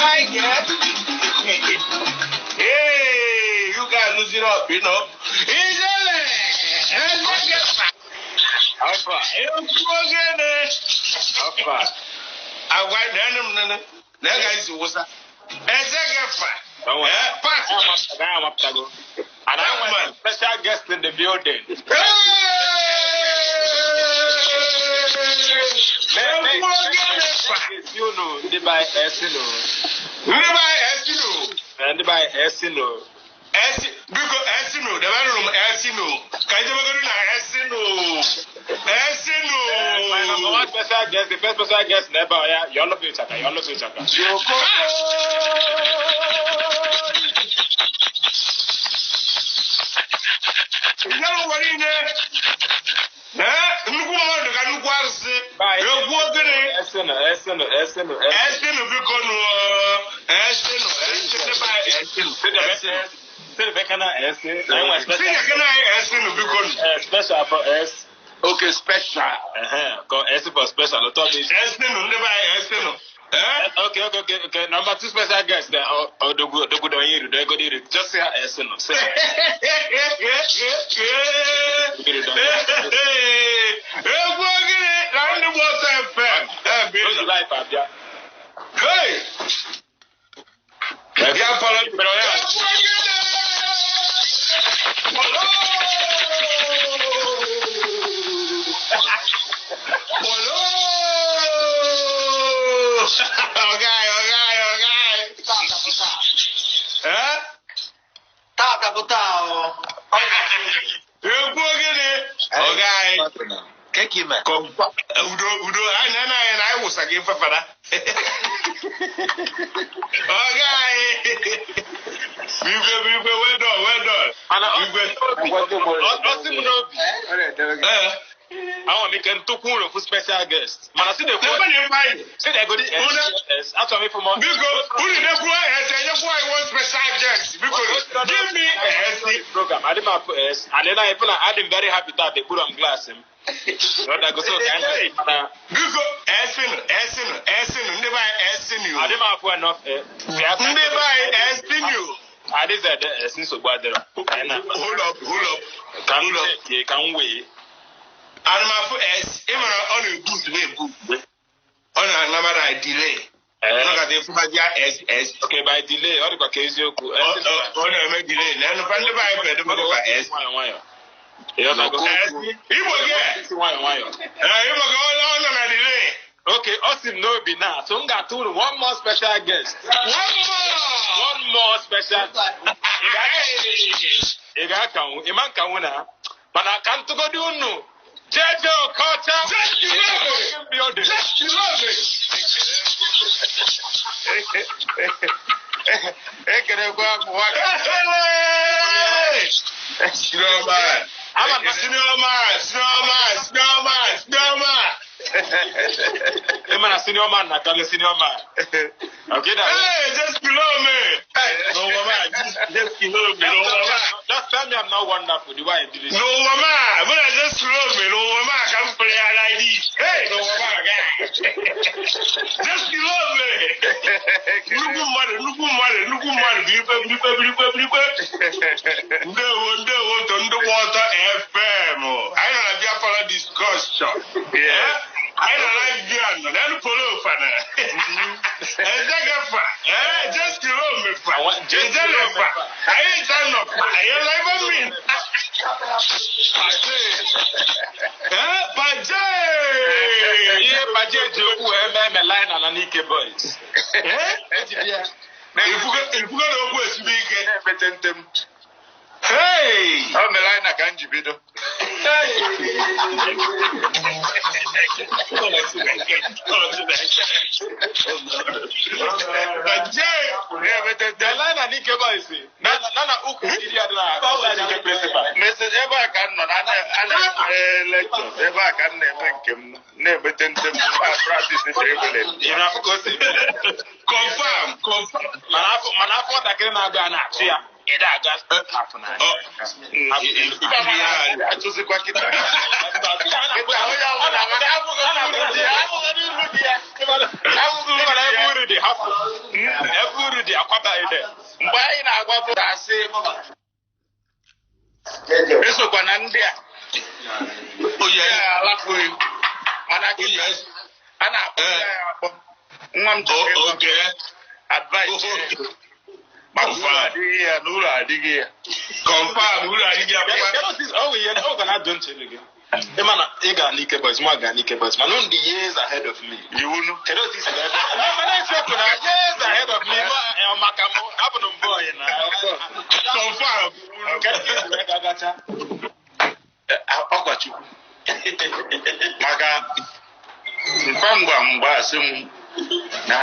Special guest. Hey, you guys lose it up, you know. Ijele! Alpha. Egwu Alpha. Agwa nene m nene. Na ga isi wụsa. Ezegefa. Don't worry. Eh, pass. I am up to go. And I want a special guest in the building. Egwu ogenefa. You know, ndị by Esino. Ndị be anyị esino. Ndị by Esino. Esi, biko esino, debenụrụ m esino. Ka anyị jebegodu na esino. Esino. My number one special guest, the first special guest never, yeah, you all of you, Chaka, you all of you, Chaka. Nyere ụwa niile. Ee, nnukwu mmadụ ka nnukwu arụsị. Bye. Egwu ogene. Esino, Esino, Esino, Esino. Esino biko nụ. Esino, esino, ndị be anyị esino. Esino. Sị the na S. Na enwe special. Sị na anyị esino biko nụ. Special for S. Okay, special. Ka S for special. Ụtọ bụ isi. Esino, ndị be anyị esino. Eh? Okay. Number two special guest there. Odogwu, Odogwu don yiri, don go yiri. Just say Esino. Say. Egwu ogene na ndị gba ọsọ FM. Ebe ị Those nọ. life abịa. Hey! Bịa fọrọ. Pero ya. Egwu ogene! Polo! Polo! Ọga anyị, ọga anyị, ọga anyị. Eh? Tata bụ taa o. Egwu ogene! Ọga anyị. Keki me. Udo, udo, anyị na anyị na anyị wụsa gị mfefara. Ọga anyị. Bigwe, bigwe, well done, well done. Mana Bigwe. ọ sị m n'obi. Eh. Ahụ m ike ntụkwu ụlọ fụ special guest. Mana si na-ekwu Ebe na ebe anyị. si na-egodi S. Achọrọ m ịfụ m. Biko, unu dekwuo ese, nyekwuo anyị one special guest. Biko, give me ese. Program. Adị m afụ S. And then I feel like I'm very happy that they put on glass m. Ọ so ka anyị mana Biko, esinu, esinu, esinu, ndị be anyị esinu. adị m afụ enough. Ndị be anyị esinu. Adịghị ede S nsogbu adịrọ. Anyị na- Hold up, hold up. Ka m chekie, ka m wee. Ana m afụ S, ị mara ọ na-ebu ozugbo ebu ozugbo. Ọ na-anabara delay. Nọkọta ịfụbazi S, S. Okay, by delay, ọ dịkwa ka eziokwu. Ọ na-eme delay. Na nnukwu ndị be anyị kwere edebego ka S. Nwayọ nwayọ. Ịghọtago? S. Igbo gị Isi nwayọ nwayọ. Ee, Igbo gị ọ nọ na delay. Okay, ọ sị m n'obi na, so m ga-atụ unu one more special guest. One more! One more special. Ị ga-akanwu, ị ma nkanwu na? Mana ka m tụgodi unu. Jeje Okocha. Just love it. Building. Just love it. Ekerekwa m nwa. Hey! Senior man. Senior man, senior man, senior man, senior man. Ị ma na senior man na-akarị senior man. Okay, that. Hey, just below me. Hey, no mama, just below me, no mama. Just tell me I'm not wonderful the way I do this. No mama, but I just below me, no mama, come play like this. Hey, no mama, guy. Just below me. Nnukwu mmadụ, nnukwu mmadụ, nnukwu mmadụ, birikwe, birikwe, birikwe, birikwe. Ndewo, ndewo, to ndị gba ọtọ FM. Anyị nọ na Biafra discussion. Yeah. Anyị nọ na bịa nọ, n'elu polo fana. Ezegefa, eh, just below me fa. Ezelefa, anyị ncha nọ fa. Anyị nọ ebe mmiri. Eh, Paje! Ihe Paje ji okwu wee mee Melina na Nike Boys. Eh? Ifugo na okwu esibe ike. Na-emete ntem. Hey! Ọ mere anyị na ka m ji bido. Paje! Na-emete ntem. Melina Nike Boys. Na na ukwu iri ya dị na nke principal. Mese ebe a ka m nọ na ana eme lectures, ebe a ka m na-eme nke m na-emete ntem na practice dribbling. Ị na-afụ ka o si eme. Confirm, confirm. Mana afọ nwatakịrị na-agụ a na-achụ ya. Ị na-aga afọ na Achụzikwa kịta. Kịta onye ọbụla abụghị uru dị ya. Ebe uru dị hapụ. Esokwa na ndị a. Oh Ndị yes. a alapụghị. Mana Oh yes. a na-akpọ ya akpọ. Nwa m chọrọ Oh, ịgwa m okay. advice ya. Maka ụlọ Confirm. adịghị ya na ụlọ adịghị ya. Confirm. Uru adịghị akwụkwọ. Kedu otu ọ ihe ọ ga na-adụ ntị gị? Ị ma na ị ga n'Ike Boys, mụ aga n'Ike Boys, mana ndị years ahead of me. Iwu nu. Kedu otu isi ga mana eziokwu na years ahead of me, maka m abụrụ m boy na. Confirm. Kedu ka isi wee ga-agacha? Ọkwa Chukwu. Maka mpa mgba mgba asị m na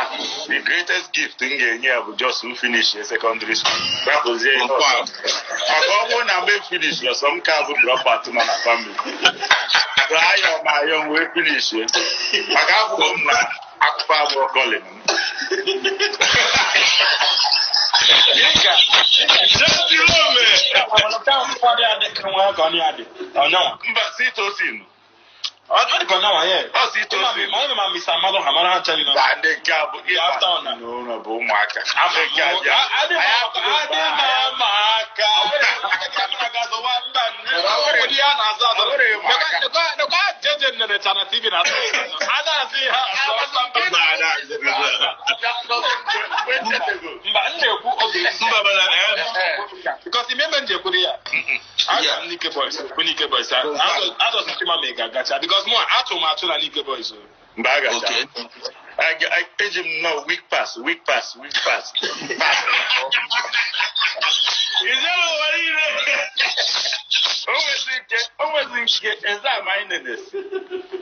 the greatest gift m ga-enye ya bụ just m finish secondary school. Rapụzie ihe ọzọ. Confirm. Maka ọ bụrụ na mgbe finish ọsọ m ka bụ dropout nọ na family. So ayọ m ayọ m wee finish ya. Maka akwụkwọ m na akwụkwọ abụọ calling m. Just love. Mba sitosin. Ọ dị ka ọ nyanwa ya. Ọ sitosin. Ma ma Mr. Amado ha mara ha ncha niile. Na ndị nke a bụ After ọ na. n'ụlọ bụ ụmụaka. Ndị nke a bịa. Adị m ama aka. Nekwa jeje nnerecha na TV na a na-asị ha mba m na-ekwu oge Mba mana eh. because ime m ji ekwuru ya aga m n'Ike Boys kwu n'Ike Boys azọsị chima ma ị ga-agacha because mụ atụ m atụ na n'Ike Boys o. Mgbe a gacha. Okay. Eji m nnọọ week pass, week pass, week pass. Pass. Ijele ụwa niile. O nwezi nke exam anyị nenesi.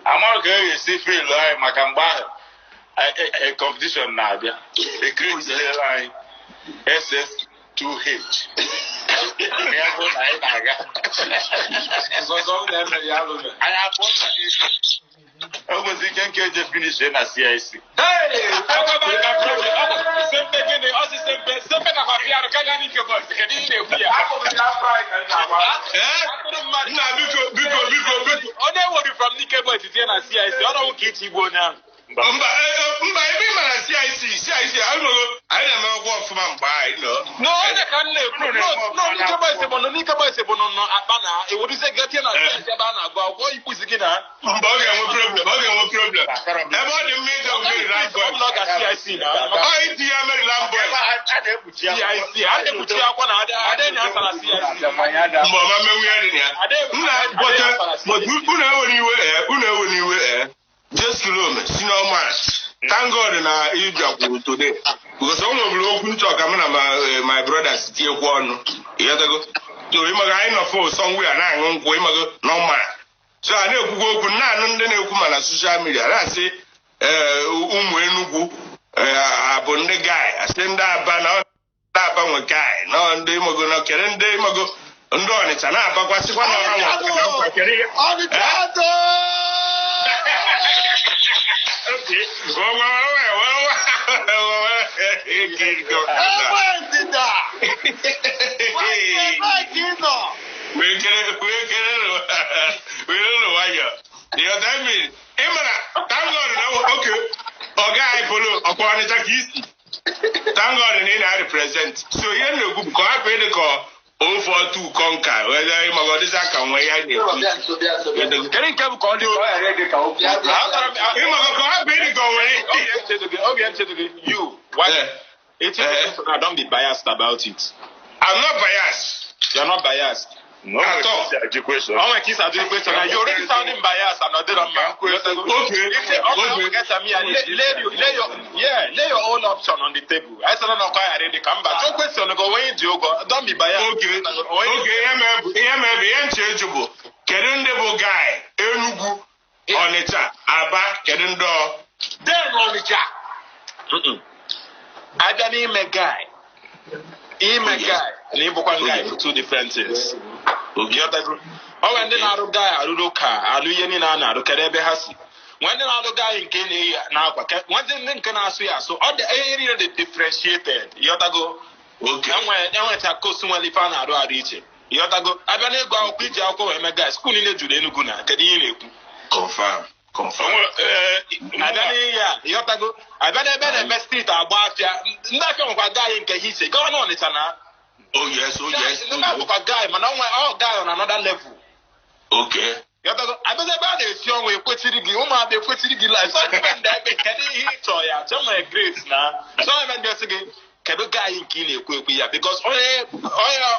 Amaghị ka e ga-esi fail anyị maka mgbe ahụ competition na-abịa. Ekretiela anyị SS2H. Ya bụ na anyị na-aga. Nzọzọ m na-eme ya alụ Anyị apụọ na n'ike. O nwezi ike nke eje finish na CIC. Hey! Sempe gịnị? Ọ sị sempe sempe nakwa pịarụ ka gaa n'Ike Boys. Kedu ihe ị na-ekwu ya? Eh? Atụrụ mmadụ. Nna, biko, biko, biko, biko. Onye wori from Nike Boys tinye na CIC, ọ nọwụ ka iche igbu onye ahụ. Mba, mba, ebe ị mara CIC, CIC, anụrụ anyị na-eme ọgwụ ọfụma mgbe anyị nọ. No, onye ka m na-ekwu. No, Nike Boys bụ nọ Nike Boys bụ nọ nọ akpa na ewuruzie gị tinye na CIC ebe a na-agụ akwụkwọ ikpuzi gị na. Mba, ọ ga-enwe problem, ọ ga-enwe problem. Ebe ọ dị mma ịga Maryland Ọ bụ Boys. na ọ ga CIC na. Ọ itinye Maryland Boys. A na-ekpuchi CIC, a na-ekpuchi akwa na adị na asa na CIC. Mgbe ọma menwu ya dị na ya. Nna, but unu ewere iwe, unu ewere iwe, Jesulome, senior man. Thank God na ị bịakwuru today. Because o nweburu okwu nchọ ka mụ na my brothers tinyekwu ọnụ. Ịghọtago? So ịmaga anyị nọ fo somewhere na-aṅụ nkwụ, ịmago normal. So a na-ekwukwa okwu naanị ndị na-ekwu ma na social media na-asị ụmụ Enugwu abụ ndị guy, asị ndị Aba na ọ ndị Aba nwe guy na ndị ịmago na kere ndị ịmago ndị Ọnịcha na-abakwa sịkwa na ọha nwe kere ya. Okay. Wee nwayọ. You know what I mean? Ị mara, thank God na okay, ọga anyị polo ọkwa Ọnịcha ka isi. Thank God na ị na-represent. So ihe m na-ekwu bụ ka ọ hapụ ịdị ka 042 conquer wee ịmaga ọ dịza ka nwee ya na-ekwu. Kedu nke bụ ka ọ dị Ịmaga ka ọ hapụ ịdị ka o nwere. Oge nchedo gị, you, why? It's don't be biased about it. I'm not biased. You're not biased. No, At all. question. Oh my kids are doing question. You already sounding biased and not Okay. Okay. Lay your own option on the table. I said, no, quite ready. Come back. No question. Go when you go. Don't be biased. Okay. Okay. Ihe mere bụ ihe nche eju bụ kedu ndị bụ guy Enugu, Ọnịcha, Aba, kedu ndị ọ? Then Onitsha. Abịa n'ime guy. Ime guy na ịbụkwa guy bụ two different things. Ọ nwere ndị na-arụ guy arụrụ ụka alụ ihe niile a na-arụ, kedu ebe ha si? Nwee ndị na-arụ guy nke na-eyi n'akwa, nwee ndị nke na-asụ ya asụ, ọ dị ihe niile dị differentiated. Ịghọtago? Enwecha kosu nwere ife a na-arụ arụ iche. Ịghọtago? Abịa n'ịgụ akwụkwọ, iji akwụkwọ wee mee guy, school niile juru Enugu na kedu ihe ị na-ekwu? Confirm. Confirm. Abịa n'ihe a, ịghọtago? Abịa n'ebe na-eme street agba afịa, ndị afịa nwekwa guy nke ha iche. Gawa na Ọnịcha na Oh yes, oh yes. Ndị a bụkwa guy, mana onwe ọ guy on another level. Okay. Abịa ebe a na-esi ọnwa ekwetiri gị, ụmụada ekwetiri gị life. So ebe ndị ebe kedu ihe ị chọọ ya chọọ nwere grace na so ebe ndị esi gị kedu guy nke ị na-ekwu ekwu ya, because onye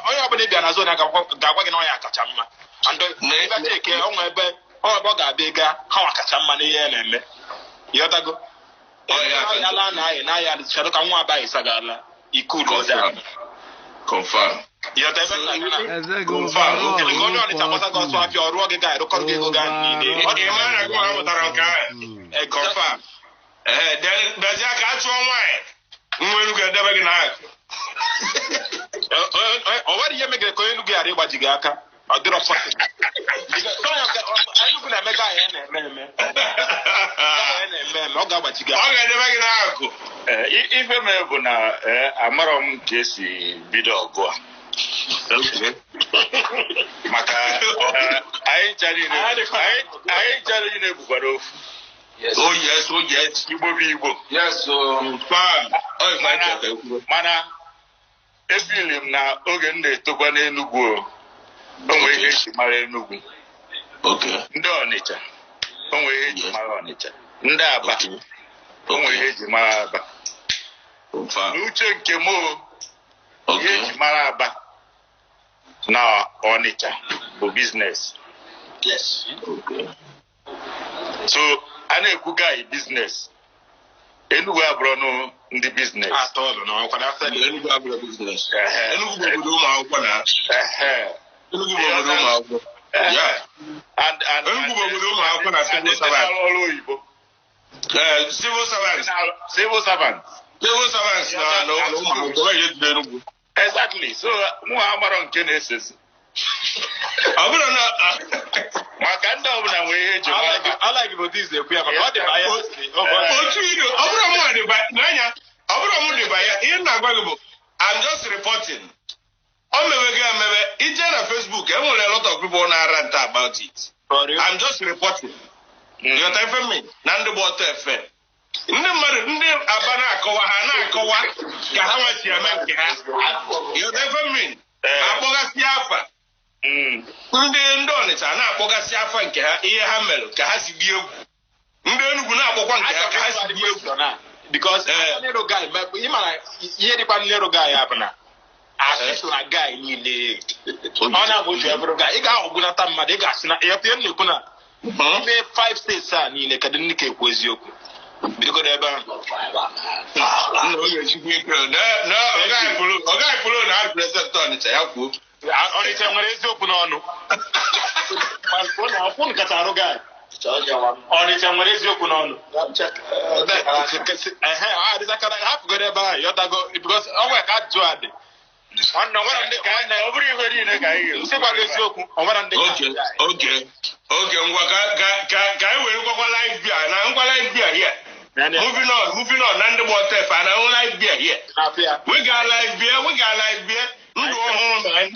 onye ọbụla ị bịa na zone ya ga-agwa gị na ọnya kacha mma. And ebe cheke ọnwa ebe ọ ebe ọ ga-abịa ga ha kacha mma n'ihe ya na-eme. Ịghọtago? Ọya ala na anyị na ya kedu ka nwa abaghị sagala ikulu. Confirm. Confirm. Ịghọta ebe nna gị na Eze gị Confirm. overall, kedu ka onye Ọnịcha gbasa gị ọsọ afịa ọrụọ gị ga arụkọrọ gị ego ga niile. Ọ dị mma na gị nwa mụtara nke ahụ. Confirm. Ee, then bịazie ka a chụọ nwaanyị. Nwa Enugu edebe gị n'akụ. O nwere ihe megere ka onye Enugu ghara ịgbaji gị aka. Ọ dịrọ possible. Enugu na-eme ga ya na-eme eme. Ya na-eme eme, ọ ga-agbaji gị Ọ aka. ga-edebe gị n'akụ. Ife mere bụ na amarọ m ka esi bido ọgụ a, maka anyị ncha niile anyị ncha niile bukwara ofu. Oh yes, oh yes. Igbo bụ Igbo. Yes, so Confirm. Ọ ife anyị chọrọ ka e kwuo. Mana ebili m na oge m na-etokwa n'Enugwu, o nwere ihe eji mara Enugwu. Ndị Ọnịcha, o nwere ihe eji mara Ọnịcha. Ndị Aba, o nwere ihe eji mara Aba. Confirm. N'uche nke m, o ihe eji mara Aba na Ọnịcha bụ business. So a na-ekwu guy business, Enugwu abụrụ nụ ndị business. Atọ ọdụ na ọkwa na after. Enugu abụrụ business. Enugu bụ obodo ụmụ akwụkwọ na. Enugu bụ obodo ụmụ akwụkwọ. Yeah. And Enugu bụ obodo ụmụ akwụkwọ na and civil ndị servant. na-arụ ọrụ oyibo. Civil servants. Civil servant. Civil servants na ụmụ akwụkwọ ihe dị n'Enugu. Exactly. So mụ amarọ nke na-esezi. Ọ bụrụ na maka ndị ọbụla nwere ihe eji mara ha. I like bụ this ekwu ya maka ọ dị ma ya. Otu ilu, ọ bụrụ mụ dịba n'anya, ọ bụrụ mụ dịba ya, ihe m na-agwa gị bụ I'm just reporting. O mewego emewe, ije na Facebook, e nwere a lot of people na-ara nta about it. I'm just reporting. Ịghọta ife m na ndị gba ọtọ efe. Ndị mmadụ, ndị Aba na-akọwa, ha na-akọwa ka ha nwa si eme nke ha. Ịghọta ife m akpọgasị afa. Ndị Ọnịcha na-akpọgasị afa nke ha, ihe ha mere ka ha si dị egwu. Ndị Enugu na-akpọkwa nke ha ka ha si dị egwu. Because nlero guy, ị mara ihe dịkwa nlero guy ya bụ na asị na guy niile ọ na-abụ otu ebụrụ guy ị ga-ahụgwunata mmadụ, ị ga-asị na ihe m na-ekwu na n'ime five states a niile, kedu ndị ka ekwu eziokwu? Bidogodo ebe ahụ. Nna, ọ ga-echukwu ike. Na ọ gaghị pụrụ na president Ọnịcha ya kwuo. Ọnịcha nwere eziokwu n'ọnụ. Ọkwụnụ kacha arụ guy. Ọnịcha nwere eziokwu n'ọnụ. Ehe, adịzakara hapụgodo ebe ahụ, yọtago, because ọ nwere ka ajụjụ a dị. Nwanne, ọ nwere ndị Ọ bụrụ ihe niile ka anyị ga-ekwu. nsị gwa gị eziokwu, ọ nwere ndị Okay, ngwa, ka anyị were gwakwa live beer na ngwa live beer here. Moving on, moving on na ndị gba ọtọ efe na ahụ live beer here. Na-afịa. We got live beer, we got live beer. Ndụ ọhụrụ, man.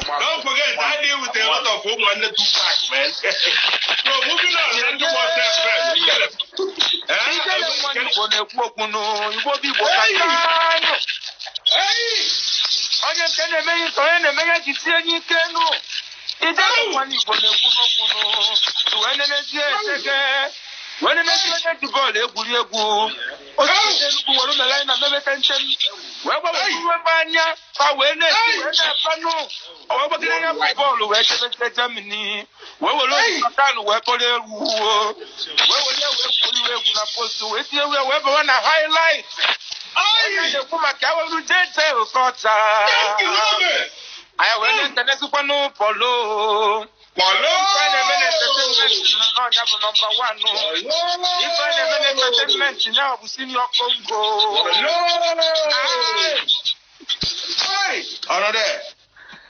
Don't forget, I deal with a lot of ụmụnne Tupac, man. So moving on na ndị gba ọtọ efe. Ijele nwa Igbo na-ekwu okwu nụ, Igbo bụ Igbo ka anyụ. Onye nke na-eme ihe nsọ, onye na-eme ihe ji tie nye ike nụ. Ijele nwa Igbo na-ekwu n'okwu nụ. Wee nenezie eteke. Wee nenezie onye ji bọọlụ egwuregwu. Osisi Enugwu were mere anyị na mebe tentem. Wee gbagburu ebe anya, fa wee na-eti wee na-efanụ. O wee gbagide ya bụ bọọlụ wee jebezie Germany. Wee were otu wee kpọrọ egwu. Wee were ya wee gwuriwe egwu na post, wee tinye egwu ya wee bawa na highlight. Onye na-ekwu maka ewelu jeje Okocha. Thank you, Robert. Anyị wee na-etenezikwanụ Polo. Polo! Ife a na-eme na entertainment n'ọnya bụ number one. Ife a na-eme na entertainment ya bụ senior Congo. Hey! Ọnọdụ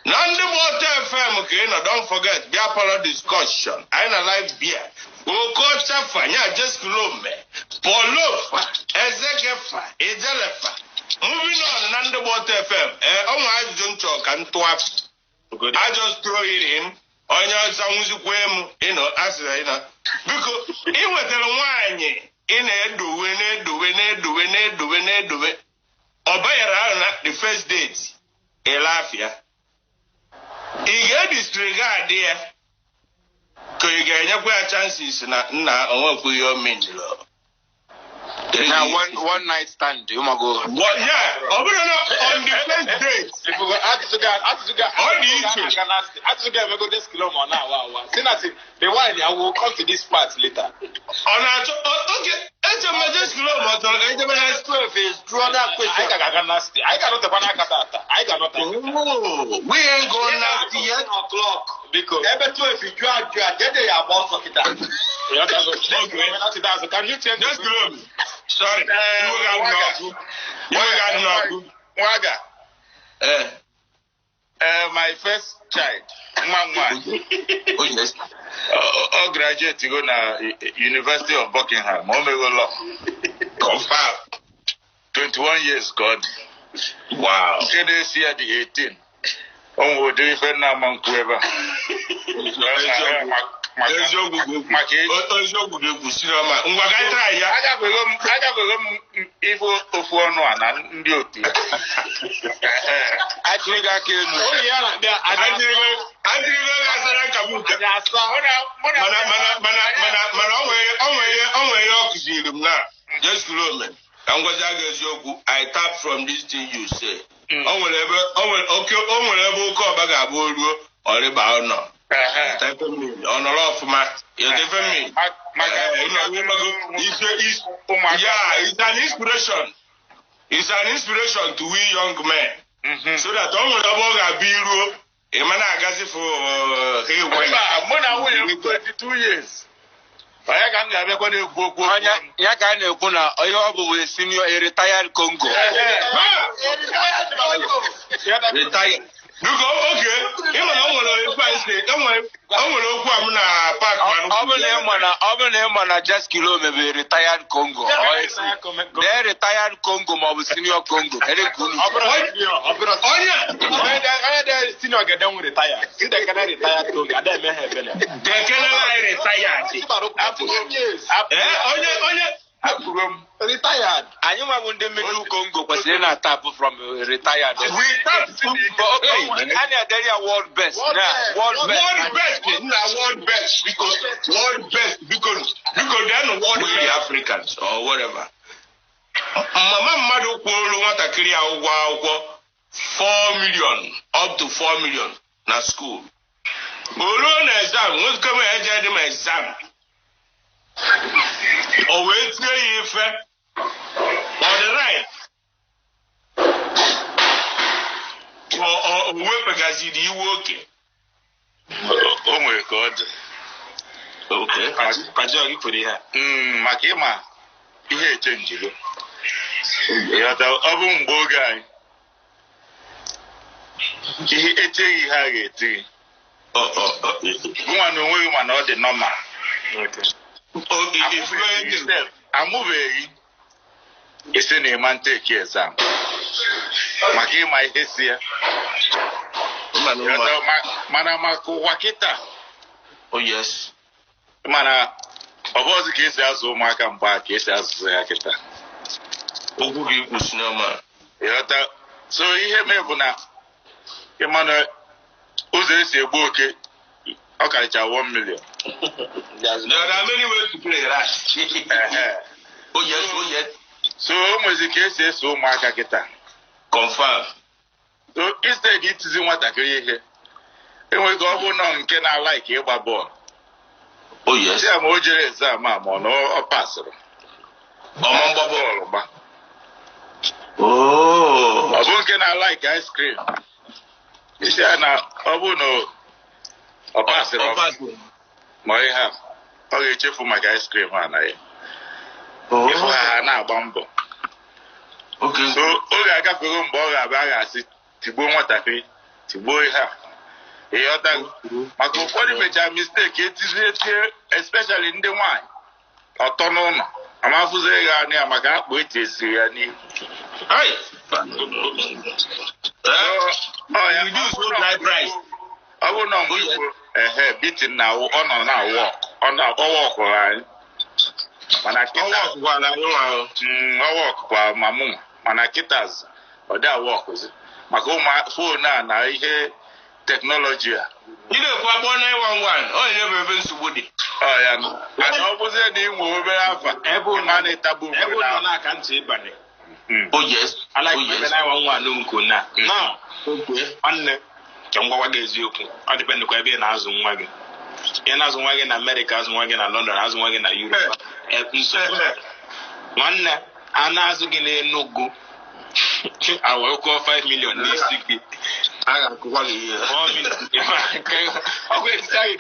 na ndị bụ ọtọ FM ka ị nọ. Don't forget, bịa parlour discussion anyị na live beer Okocha fa nya jeskulome Polofa Ezekefa Ijelefa. Moving on na ndị bụ ọtọ FM. Ee, ọ nwe ajụjụ m chọrọ ka m tụọ. I just throw it in. Onye ọzọ nwụzikwa m ịnọ asịrị ịnọ. Biko, ị nwetara nwaanyị ị na-edowe na-edowe na-edowe na-edowe na-edowe. Ọ banyere ahụ na the first date, ịlafịa. Ị ga-edisregard ya ka ị ga-enyekwa ya chances na nna onwekwu ihe o menjiri. Na one night stand, ụmụago. Well, yeah, ọ bụrụ na on the first date, Ọ dị iche. Ajụjụ ga-emego this kilo ma ọ na-awa awa. Si na si, rewind ya, we'll come to this part later. Ọ na-achọ oge eche m Jeskilo ma ọ chọrọ ka ejebe na Anyị ka ga-aga nasty. Anyị ga-anọtekwa n'aka tata. Anyị ga-anọte. Oh, we ain't going nasty yet. O'clock. Biko. Ebe 12 jụọ ajụ a, dede ya agba ọsọ kịta. Okay. Can you change? Jeskilo, sorry. Iwe ga-adị n'ọkụ. Iwe ga-adị n'ọkụ. Nwaga, Eh, my first child, nwa m nwaanyị, oh yes. ọ graduate go na University of Buckingham, o mego law. Confirm. 21 years ka ọ dị. Wow. Nke na-esi ya dị 18. O nwere ụdịrị ife nna ama nkwu ebe a. Eziokwu. Eziokwu gị ekwu. Maka echi. Eziokwu gị ekwu siri ọma. Ngwa ka anyị try ya. Agafego m ife ofu ọnụ a na ndị otu ya. Atụrụ gị aka elu. Oge ya na-abịa, Adịrịgo gị asara nkagbu nke. anyị asa. Mana mana mana mana mana o nwere o nwere o nwere ihe ọ kụziri m na Jeskilo me ka m gwazi gị eziokwu. I tap from this thing you say. O nwere ebe o nwere oke o nwere ebe oke ọba ga-abụ o ruo ọrịba ọ nọ. Ọ nọrọ ọfụma. You get me? Maka ụmụaka. Yeah, it's an inspiration. It's an inspiration to we young men. So that ọ nwere ebe ọ ga-abịa iruo ị ma na-agazi fụ ịgwa Mba, mụ na nwunye m 22 years. Onye ka m ga-abịakwa na-ekwu okwu okwu? Onye ya ka a na-ekwu na ihe ọ bụ wee senior, a retired Congo. Retire. Biko, oge ịma na o nwere okwu a si o nwere okwu a m na park man. Ọ bụ na ịma na ọ bụ na ịma na Jeskilo mebere retired Congo. Ọ esi dee retired Congo ma ọ bụ senior Congo. Kedu ka unu Ọ bụrụ senior, ọ bụrụ Onye onye dị senior ga-edenwu retire. Ndị kene retire to ga eme ha ebele. Dekelele anyị retired. Ee, onye onye Apụgo m. Retired. Anyị nwa bụ ndị middle Congo kwesịrị ị na-atapụ from retired. We tap. But okay, a na-edere ya world best. World Na best. world best. World best, nna, world best, biko, world best, biko, biko, then world the Africans or whatever. Mama mmadụ kwụrụ nwatakịrị a ụgwọ akwụkwọ 4 million, up to 4 million na school. O ruo na exam, nwoke m eje dị m exam. O wee tie ya ife. Ọ dị right? O wepegaziri iwe oke. O nwere ka ọ dị. Okay. Pajọ gị kwuru ihe a. Maka ịma ihe echenjigo. Ịghọta, ọ bụ mgbe oge anyị ihe echeghị ihe a ga-eti gị. Ọ. Gụnwa na onwe gị, mana ọ dị normal. Ifugo eze. Amụbeghị isi na ịma nteki exam maka ịma ihe si ya. Mma na ụwa. Ịghọta, mana maka ụwa kịta, Oh yes. mana ọ bụ ọzọ ka esi azụ ụmụaka mgbe a ka esi azụ ya kịta. Okwu gị kwụsị n'ọma. Ịghọta, so ihe mee bụ na ịma na ụzọ esi egbu oke ọ karịcha 1 million. There are many ways to play, right? Ehe. Oh yes, oh yes. So o nwezi ka esi eso ụmụaka kịta. Confirm. So instead itizi nwatakịrị ihe, enweghị ọ bụ nọ nke na-alaiki ịgba bọọlụ, Oh yes. si ya ma o jere exam a, ma ọ na ọ pasịrị Ọmọ mgba bọọlụ. bọọlụ gba. Oh. Ọ bụ nke na-alaiki ice cream, isi ya na ọ bụ na ọ pasịrị Ọ pasịrị. ma ihe a ọ ga-echefu maka ice cream a na ya ịfụ ha, ha na-agba mbọ. Okay. So oge agafego mgbe ọ ga-abịa a ga-asị tigbuo nwatakịrị, tigbuo ihe a. Ịghọtago? Maka ụfọdụ mechara mistake, etizie tie, especially ndị nwanyị ọtọ n'ụlọ amafụzi ego anụ ya maka akpụ eti esiri ya n'ihu. Hey. Ọ ya, Reduce no dry price. Ọ bụrụ na mgbe gboo, ehe, beating na ọ nọ na work, ọ na ọwa ọkụrụ anyị, mana Ọwọ́ kịta ọ̀kụ̀kwara anyị nwa ahụ. Ọwa ọkụkwa ma mụ, mana kịta Ọ dị awa ọkụzi maka ụmụ phone a na ihe technology a. Ị na-ekwu akpọ 911, ọ na-enye bụ ebe nsogbu dị. Ọ ya nụ. Ana ọ bụzie na ị nwee obere afa, Ebe ụnọ- ịma na-etagbu ebe onwe ụnọ na na-aka ntị ịbanye. Oh yes. I like Oh yes. ebe 911 nko na. Now, nwanne, ka m gwawa gị eziokwu, ọ dependịkwa ebe ị na-azụ nwa gị. Ị na-azụ nwa gị na Amerịka, azụ nwa gị na London, azụ nwa gị na Europe. Nsogbu. Nwanne, a na-azụ gị n'Enugu, awa kwụọ 5 million n'isi gị. A ga-akụkwa gị ihe. 4 million. Ọgwụ etiti gị,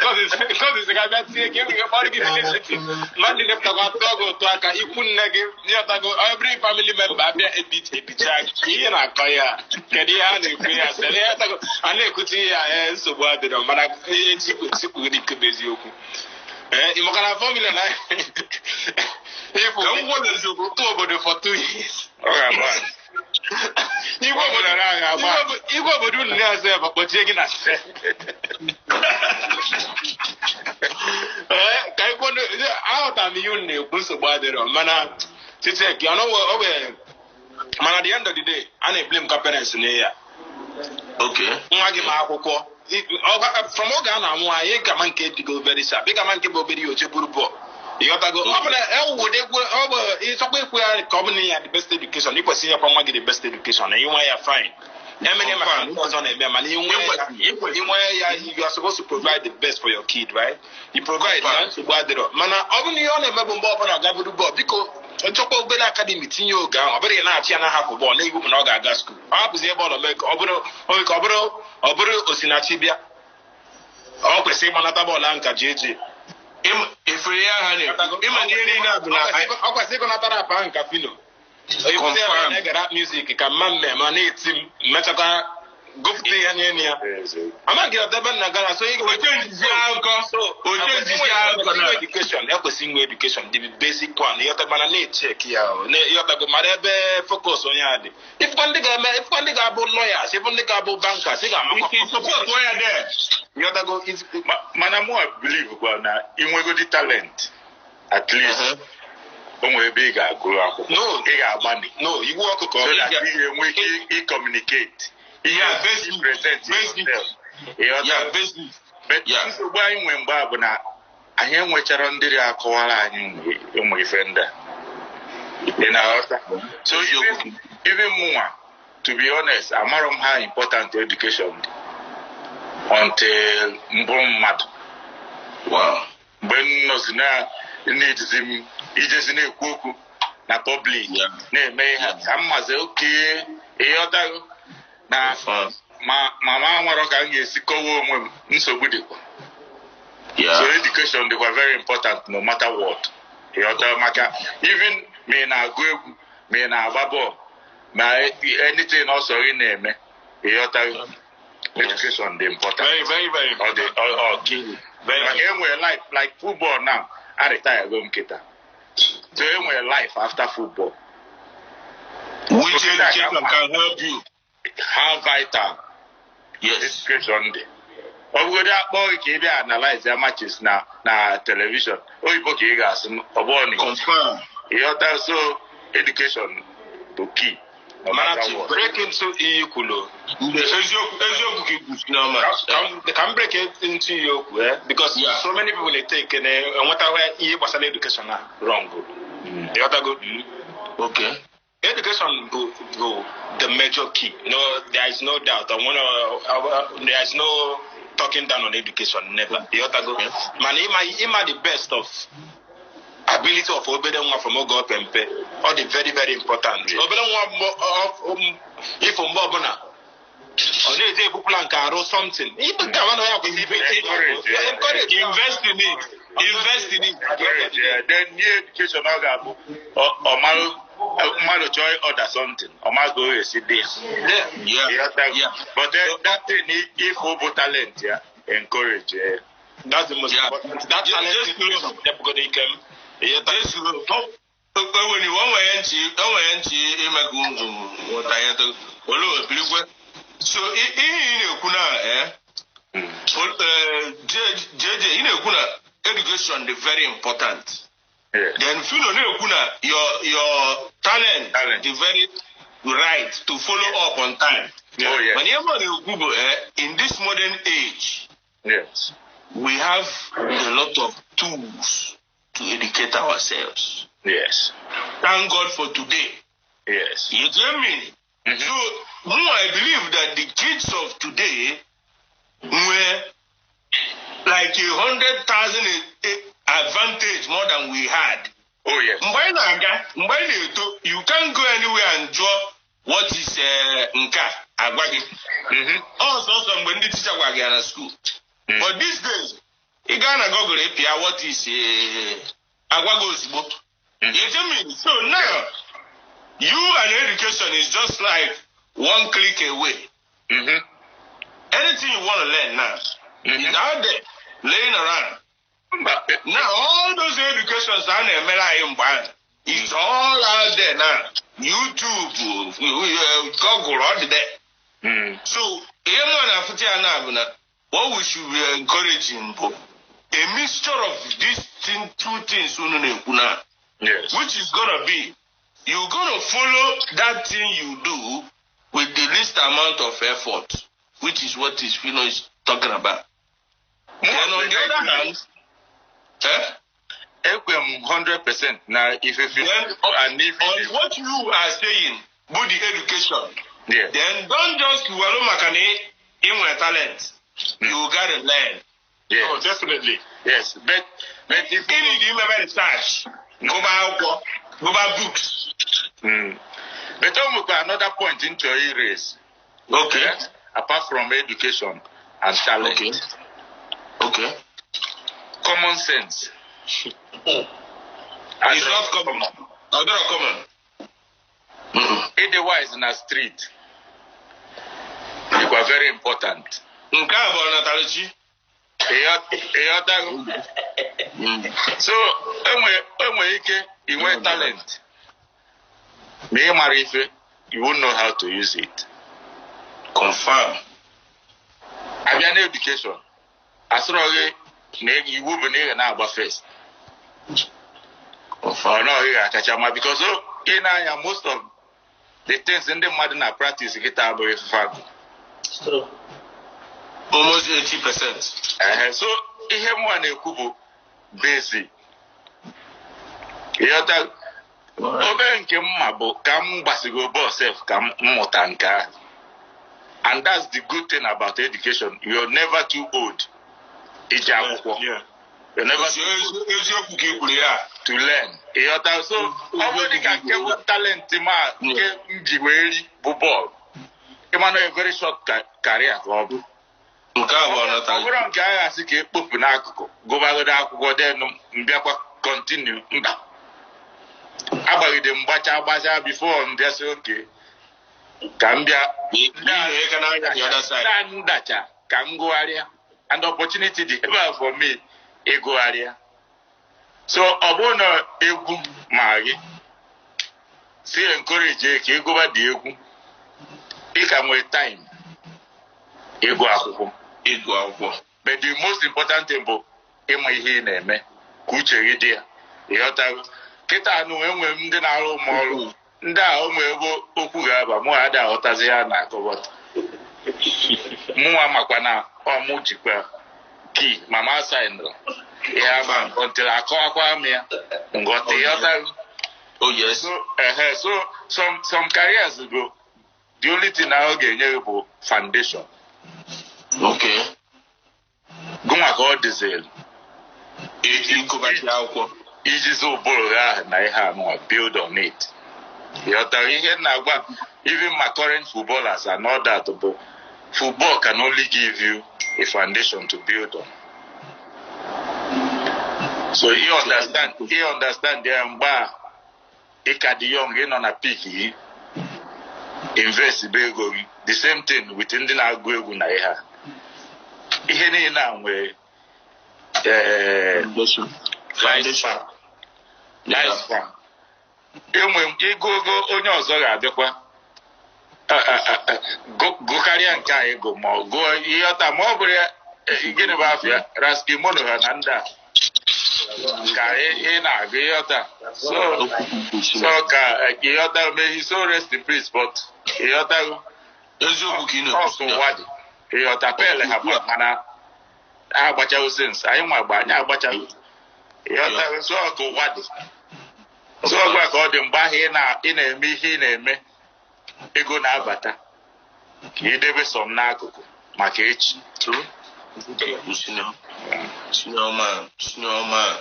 cousins ga-abịa tinye gị, enweghị kpọrọ gị relative. Mmadụ niile pụtakwa tụọ gị ụtụ aka, ikwu nne gị, nyọtago, every family member abịa ebicha gị. Ihe na-akọ ya, kedu ihe a na-ekwu ya, sịrị ya tago, a na-ekwute ihe a, ee, nsogbu adịrọ, mana ihe chikwugide nke bụ eziokwu. Ee, ị makara 4 million ịfụ Ka m gwa gị eziokwu. otu obodo for 2 years. Ọ ga-agba. Igwe obodo Ọ ga-agba. Igwe obodo unu na-azụ ebe kpọchie gị na cell. Ee, ka ikwu, aghọtara m ihe unu na-ekwu, nsogbu adịrọ, mana chichek ọ o wee, mana at the end of the day, a na-eblame ka parents na ya. Nwa gị ma akwụkwọ from oge a na-amụ anyị, ị gama nke dịgo very sharp, ị gama nke bụ obere ihe oche buru bọọlụ, ịghọtago? Ọ bụ na ewude egwu, ọ bụ ịchọkwa ikwu ya ka ọ bụ na ya the best education, ị kwesịrị inyekwa nwa gị the best education. Inwe ya, fine, emene maka ndị ọzọ na-eme, mana inwe ya, inwe ya, you are supposed to provide the best for your kid, right? You provide na nsogbu adịrọ, mana ọ bụ na ihe ọ na-eme bụ mgbe ọbụla ga buru bọọlụ, biko nchọkwa obere academy tinye oge ahụ. Ọ bụrụ ị na-achị ya na-ahapụ bọọlụ na-egwu bụ na ọ ga-aga school, ọ hapụzi ebe ọ nọ mee ka ọ bụrụ ka ọ bụrụ osinachi bịa, ọ kwesịrị ịgbanata bọọlụ ahụ nka ji eji. Efere ya ha na-ekwu. Ịma na ihe niile a bụ na Ọ kwesịrị ịgụnatara apa ahụ nka Fino. Confirm. Na-ege rap music ka mma mmemme na-eti m mmechakwa gụpụta ihe n'elu ya. Amaghị ebe nna gara so ị Oche nzizi akụkọ. Oche nzizi akụkọ na education, ekwesịrị inwe education, the basic one, ịghọta, mana na-echek ya o, ịghọtago, mara ebe focus onye a dị. Ifụkwa ndị ga-eme, ifụkwa ndị ga-abụ lawyers, ifụ ndị ga-abụ bankers, ị ga-amakwa. Support ya there. Ịghọtago? Mana mụ believe kwa na inwegodi talent, at least o nwere ebe ị ga-agụrụ akwụkwọ. No. Ị ga-agbani No, igwe ọkụkọ. So that ị ga-enwe ike ịcommunicate ihe Yeah, basic. present Basic. yourself. Ịghọta? Yeah, basic. But Yeah. nsogbu anyị nwe mgbe a bụ na anyị enwechara ndị akọwara anyị ụmụ ife ndị a. Ị na-aghọta? So even mụnwa, to be honest, amarọ m how important education dị until mbụ mmadụ mgbe m nọzi na na-ejizi m ijezi na-ekwu okwu na public, na-eme ihe ka m mazi oke, ịghọtago, na ma mama amarọ ka m ga-esi kọwaa onwe m, nsogbu dịkwa. So education dịkwa very important no matter what, ịghọta? Maka even ma ị na-agụ egwu, ma ị na-agba bọọlụ, ma anything ọsọ gị na-eme, ịghọta, education dị important. Very, very, very. Ọ dị ọ key. Very. Maka enwere life like football now, a retire go m kịta, so enwere life after football. Which education can help you. How vital education dị. Ọ bụgodị akpọ gị ka ị bịa analyze ya matches na television, oyibo ka ị ga-asụ, ọ bụrụ na Confirm. ịghọta. So education bụ key no Mana matter to what. break into ihe ikwulu, Eziokwu, eziokwu ka ikwu n'ọma. Ka m break into ihe okwu, eh? Because so many people na-etake na enwetawa ihe gbasara education na wrong. Ịghọtago? Education bụ the major key. No, there is no doubt. I wanna, there is no talking down on education, never. Ịghọtago? Mana ịma the best of ability of obere nwa from oge ọ pe mpe, ọ dị very, very important. Obere nwa ifo mgbe ọbụla ọ na-eji ebupụla nke arụ something. Ibe ka nwa ya kwesịrị ibe Encourage, yeah. encourage. Invest in it. Invest in it. Encourage, yeah. Then nye education, ọ ga-abụ ọ marụ mmadụ chọọ order something, ọ marụ ka ọ ga-esi dị ya. Ịghọtago? But then that thing if ọ bụ talent ya, encourage, yeah. That's the most important. That talent Just depụgodo ike m. Ịghọta? Jesu, enwere o nwere ntị, o nwere ntị ime ka unu ghọta ihe olee obirigwe. So ihe ị na-ekwu na JJ, ị na-ekwu na education dị very important. Then Fino na-ekwu na your talent Talent. dị very right to follow up on time. Oh, yes. Mana ihe mmadụ na-ekwu bụ, in this modern age, Yes. we have a lot of tools to educate ourselves. Yes. Thank God for today. Yes. You get me? Mhm. So, I believe that the kids of today were like 100,000 advantage more than we had. Oh, yes. Mgbe anyị na-aga, mgbe anyị na-eto, you can't go anywhere and jụọ what is nke a agwa gị. Ọ sọsọ mgbe ndị teacher gwa gị ya na school. But these days, ị gaa na Google ịpịa what is agwa gị ozugbo. You get me? So now, you and education is just like one click away. Anything you want to learn now is out there, laying around. Mba, Now, all those educations a na-emere anyị mgbe ahụ, it's all out there now. YouTube, Google, all there. So, ihe mụ na-afụta ya na bụ na what we should be encouraging bụ a mixture of these two things unu na-ekwu na, Yes. which is gonna be, you're gonna follow that thing you do with the least amount of effort, which is what is Fino is talking about. Then on the other hand, eh? Ekwe m 100% na ife Then and ife on what you are saying, bụ the education. Yeah. Then don't just were maka na ị nwere talent. You gotta learn. Yes. Oh, definitely. Yes. But if Ị need imebe research. Gụba akwụkwọ, gụba books. But o nwekwa another point m chọrọ iraise. Okay. Apart from education and talent. Okay. Okay. Common sense. It's not common. Ọ dịrọ common. Ịdị wise na street dịkwa very important. Nke a bụ ọnatarachi. Ịghọtago? So enwe ike inwe talent ma ị mara ife, you won't know how to use it. Confirm. Abịa na education, asịrọ gị na iwu bụ na ị ga na-agba first. Ọ na ị ga-akacha mma because ị na-anya most of the things ndị mmadụ na practice kịta abụghị ife agụ. Almost 80%. Ehe, so ihe mụnwa na-ekwu bụ basic. Ịghọta, obere nke mma bụ ka m gbasigo bọọlụ sef ka m mmụta nke ahụ. And that's the good thing about education. You're never too old iji akwụkwọ. You're never too old Eziokwu ka i kwuru ya. to learn. Ịghọta, so ọ bụrụ dịka nke bụ talent ma nke m ji wee ri bụ bọọlụ. Ịma na a very short career ka ọ bụ. Nke a bụ Ọ ọnatarachi. bụrụ nke agha asị ka ekpopụ n'akụkụ gụbagodo akwụkwọ then mbịakwa continue, mba, agbagide mgbacha agbacha before m bịa sị oke ka m bịa. N'ihi ka n'anya the other side. Ndacha ka m gụgharịa and opportunity dị ebe a for me ịgụgharịa. So ọ bụrụ na egwu ma gị si encourage ka ịgụba dị egwu, ị ka nwee time ịgụ akwụkwọ. Ịgụ akwụkwọ. But the most important thing bụ ịma ihe ị na-eme ka uche gị dị ya. Ịghọtago? Kịta anụ enwe m ndị na-arụ m ọrụ ndị a ụmụ ebe okwu ga-aba mụ ada aghọtazi ya na akọbọta mụnwa makwa na ọmụ jikwa kii mama saịnụrụ ya ma until akọwakwa m ya nghọta. Ịghọtago? Oh yes. So ehe, so some careers bụ the only thing na ọ ga-enye gị bụ foundation. Gụnwa ka ọ dịzịrị Ịgụbachi akwụkwọ. Ijizi ụbụrụ gị ahụ na ihe anụnwa build on it. Ịghọtara ihe m na-agwa even my current footballers and all that bụ football can only give you a foundation to build on. So you understand ya mgbe a ị ka dị young, ị nọ na peak gị, invest bụ ego gị. The same thing with ndị na-agụ egwu na ihe a, ihe niile a nwere Foundation. lifespan. Enwe ịgụ ogo onye ọzọ ga-abịakwa gụkarịa nke a ego ma ọ gụọ ihe ọta ma ọ bụrụ ya, gịnị bụ afịa Raskimono ha na ndị a. Ka ị na-agụ, ịghọta. So ka ịghọta, may he so rest in peace, but ịghọtago. Eziokwu ka ị na-ekwu. Ọkụ ụwa dị, ịghọta, pele ha gba, mana ha agbachaghị since anyị nwa gba, anyị agbachaghị, ịghọtago. So ọkụ ụwa dị, so ọgwa ka ọ dị mgbe ahụ ị na-eme ihe ị na-eme, ego na-abata, ka ị debe some n'akụkụ maka echi. Senior, senior man, senior man.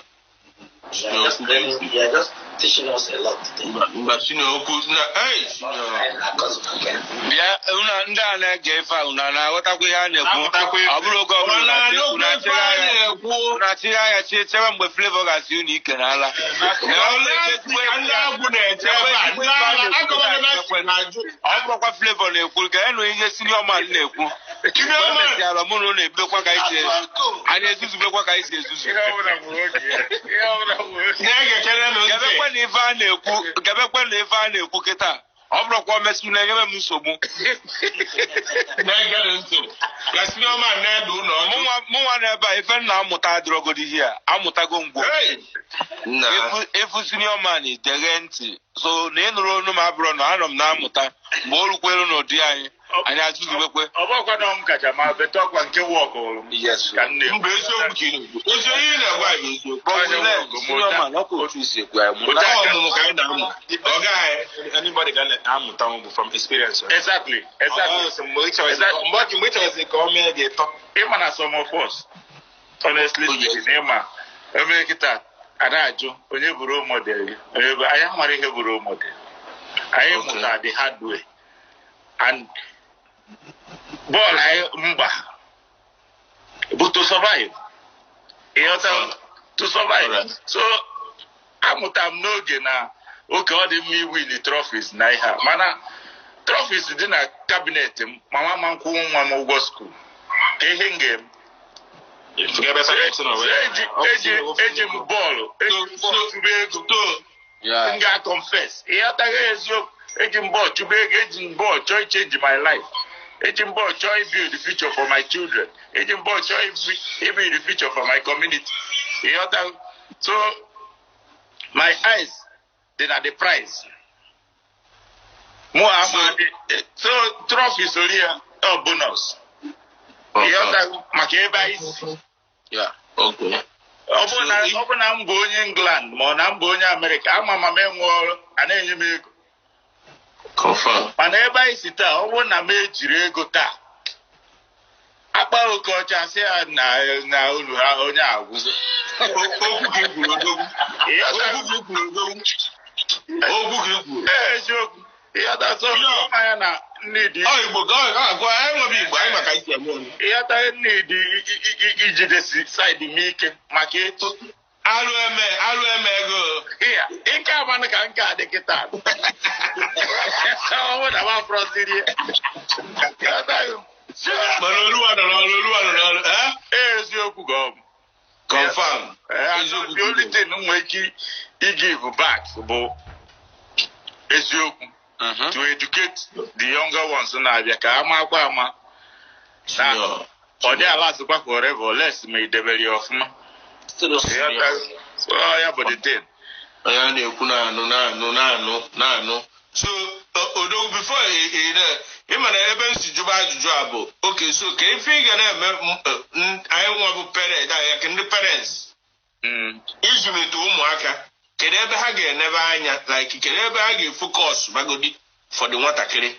You are just learning, you are just teaching us a lot today. Mba, senior okwu na hey, senior. Bịa, unu ndị a na-ege ife a, unu na-aghọtakwa ihe a na-ekwu? Na-aghọtakwa ife. Ọ bụrụ oge ọbụla Ọ na-anụ unu ife a na-ekwu. unu achịgha ya chi chewe mgbe Flavour ga-asị unu ike n'ala. Ndị agwụ na-eche ebe a, ndị agha agọbara na si na-ajụ. Ọ bụrụkwa Flavour na-ekwu ka enụ ihe senior man na-ekwu. Senior man. Emesiala mụ na unu ebidokwa ka anyị si anyị ezuzubekwa ka anyị si ezuzu. Ihe ọbụla nwere oge ya. Ihe ọbụla nwere oge. Na-egekere nụ ntị. Gebekwe na ife a na-ekwu, gebekwe na ife a na-ekwu kịta. Ọ bụrụkwa o mesị unu enyebe m nsogbu. Na-egere ntị. Ka senior man na-edu ụlọ ọdụ. Mụnwa n'ebe a, ife m na-amụta adịrọgodi ihe a amụtago ngwo. Hey! Nna. Efu senior man deghe ntị, so na ịnụrụ onu m abụrụ na anọ m na-amụta. Mgbe o rukwelu n'ụdị anyị, anyị azụzubekwe. Ọ bụrụkwa na m kacha ma bete ọkwa nke wọkụrụ m ka m na-ekwu. Mba, eziokwu ka ị na-ekwu. Eziokwu ị na-agwa anyị eziokwu. But we learn, senior man, ọkụ otu isi ekwu anyị mụta. Ọ ọmụmụ ka anyị na-amụ. Ọ gaghị. Anybody ga na-amụta bụ from experience. Exactly. Ọ, mgbe ị chọrọzi ka ọ mee gị ịtọ. Ịma na some of us, honestly speaking, ịma eme kịta a na-ajụ onye bụ role model gị, onye bụ anyị amara ihe bụ role model anyị. Mụta the hard way, and bọọlụ anyị mgba bụ to survive, ịghọta, to survive. So amụta m n'oge na oke ọ dị mma iwin trophies na ihe a, mana trophies dị na cabinet m, mama ma nkwụ nwa m ụgwọ school ka ihe m ga-eme. Ebe parents nọ So eji m bọọlụ, eji m bọọlụ chụba ego. So, M ga-confess, ịghọtaghị, eziokwu, eji m bọọlụ chụba ego, eji m bọọlụ chọọ change my life, eji m bọọlụ chọọ build the future for my children, eji m bọọlụ chọọ build the future for my community, ịghọtaghị. So my eyes dị na the prize mụ ama dị. So trophy sori ya ọ bonus, ịghọtaghị, maka ebe anyị si. Ọ bụ na m bụ onye England ma ọ na m bụ onye Amerịka, ama ma m enwe ọrụ a na-enye m ego. Confirm. Mana ebe anyị si taa, ọ bụrụ na m ejiri ego taa akpa oke ọcha, sị ya na uru ha onye agwụzi. Okwu ka i kwuru, odogwu. Okwu ka i kwuru, odogwu. Okwu ka i kwuru. Ee, eziokwu, ịghọta, so mmanya na nnidi. Ọ Igbo ka ọ agwa anyị nwebe Igbo anyị maka isi eme ọnụ. Ịghọta, nnidi ijidesi side m ike maka echi. Alụ eme, alụ eme ego. Iya, ike amanụ ka nke a dị kịta. Ọ bụrụ na m afọrọziri ya. Ịghọtaghị? Mana Oluwa nọ n'ọrụ, Oluwa nọ n'ọrụ. Eh? Ee, eziokwu ka ọ bụ. Confirm. Ee, Eziokwu. the only thing m nwere ike igive back bụ eziokwu, to educate the younger ones na-abịa ka ha makwa ama na Senior. ọ dị ala asịkwa forever unless ma ị debere ya ọfụma. Ịghọtaghị? So ya bụ the thing. Onye a na-ekwu na-anụ, na-anụ, na-anụ, na-anụ. So odogwu, before ị na ị ma na ebe m si jụba ajụjụ a bụ oke, so ka ife ị ga na-eme anyị nwa bụ parent anyị, ka ndị parents ịzụlite ụmụaka, kedu ebe ha ga-enebe anya, like kedu ebe ha ga-efocus bagodi for the nwatakịrị?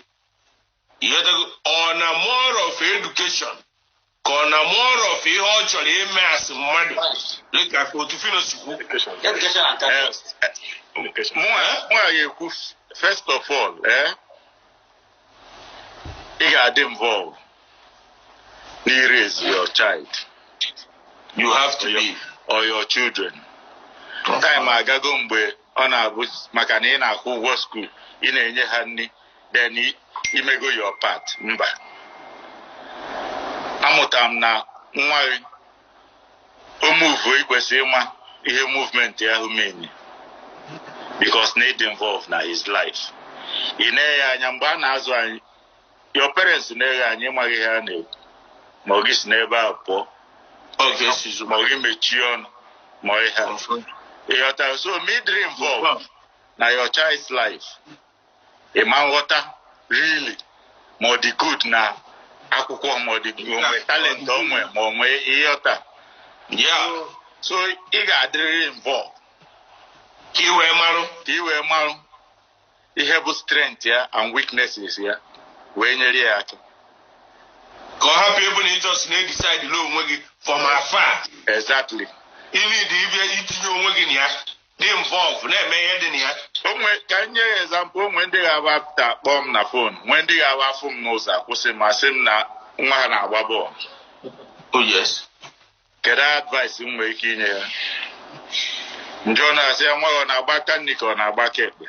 Ịghọtago? Ọ na more of education, ka ọ na more of ihe ọ chọrọ ime asị mmadụ, dịka otu Fino si kwu? Education and first. Mụnwa ga-ekwu, first of all, ị ga-adị involved n'iraise your child You have to be. Or your children. Time agago mgbe ọ na-abụ maka na ị na-akwụ ụgwọ school, ị na-enye ha nri, then imego your part. Mba, amụtara m na nwa gị o move, ị kwesịrị ịma ihe movement ahụ mean, because na ịdị involved na his life. Ị na-eghe anya mgbe a na-azụ anyị, your parents na-eghe anya, ịmaghị ihe a na-ekwu, ma ọ gị si n'ebe ahụ pụọ, Okay, sizu. Ma ọ gị mechie ọnụ. Ma ihe a. Ịghọtara? So midri involved na your child's life, ị ma nghọta really ma ọ dị good na akwụkwọ, ma ọ dị o nwee talent, o nwee ma o nwee ịghọta. So ị ga-adịrịrị involved ka ị wee marụ, ka ị wee marụ ihe bụ strength ya and weaknesses ya, wee nyere ya aka. Ka ọ hapụ ịbụ na ị just na-edecide la onwe gị from afar. Exactly. Ị need ịbịa itinye onwe gị na ya, dị involve, na-eme ihe dị na ya. Onwe ka m nye ya example. Onwe ndị ga-aba apụta kpọọ m na phone, nwee ndị ga-aba afụ m n'ụzọ akwụsị ma sị m na nwa ha na-agba bọọlụ. Oh yes. Kedu advice m nwere ike inye ya? Njọ na-asị ya, nwa gị ọ na-agba aka nri ka ọ na-agba aka ekpe?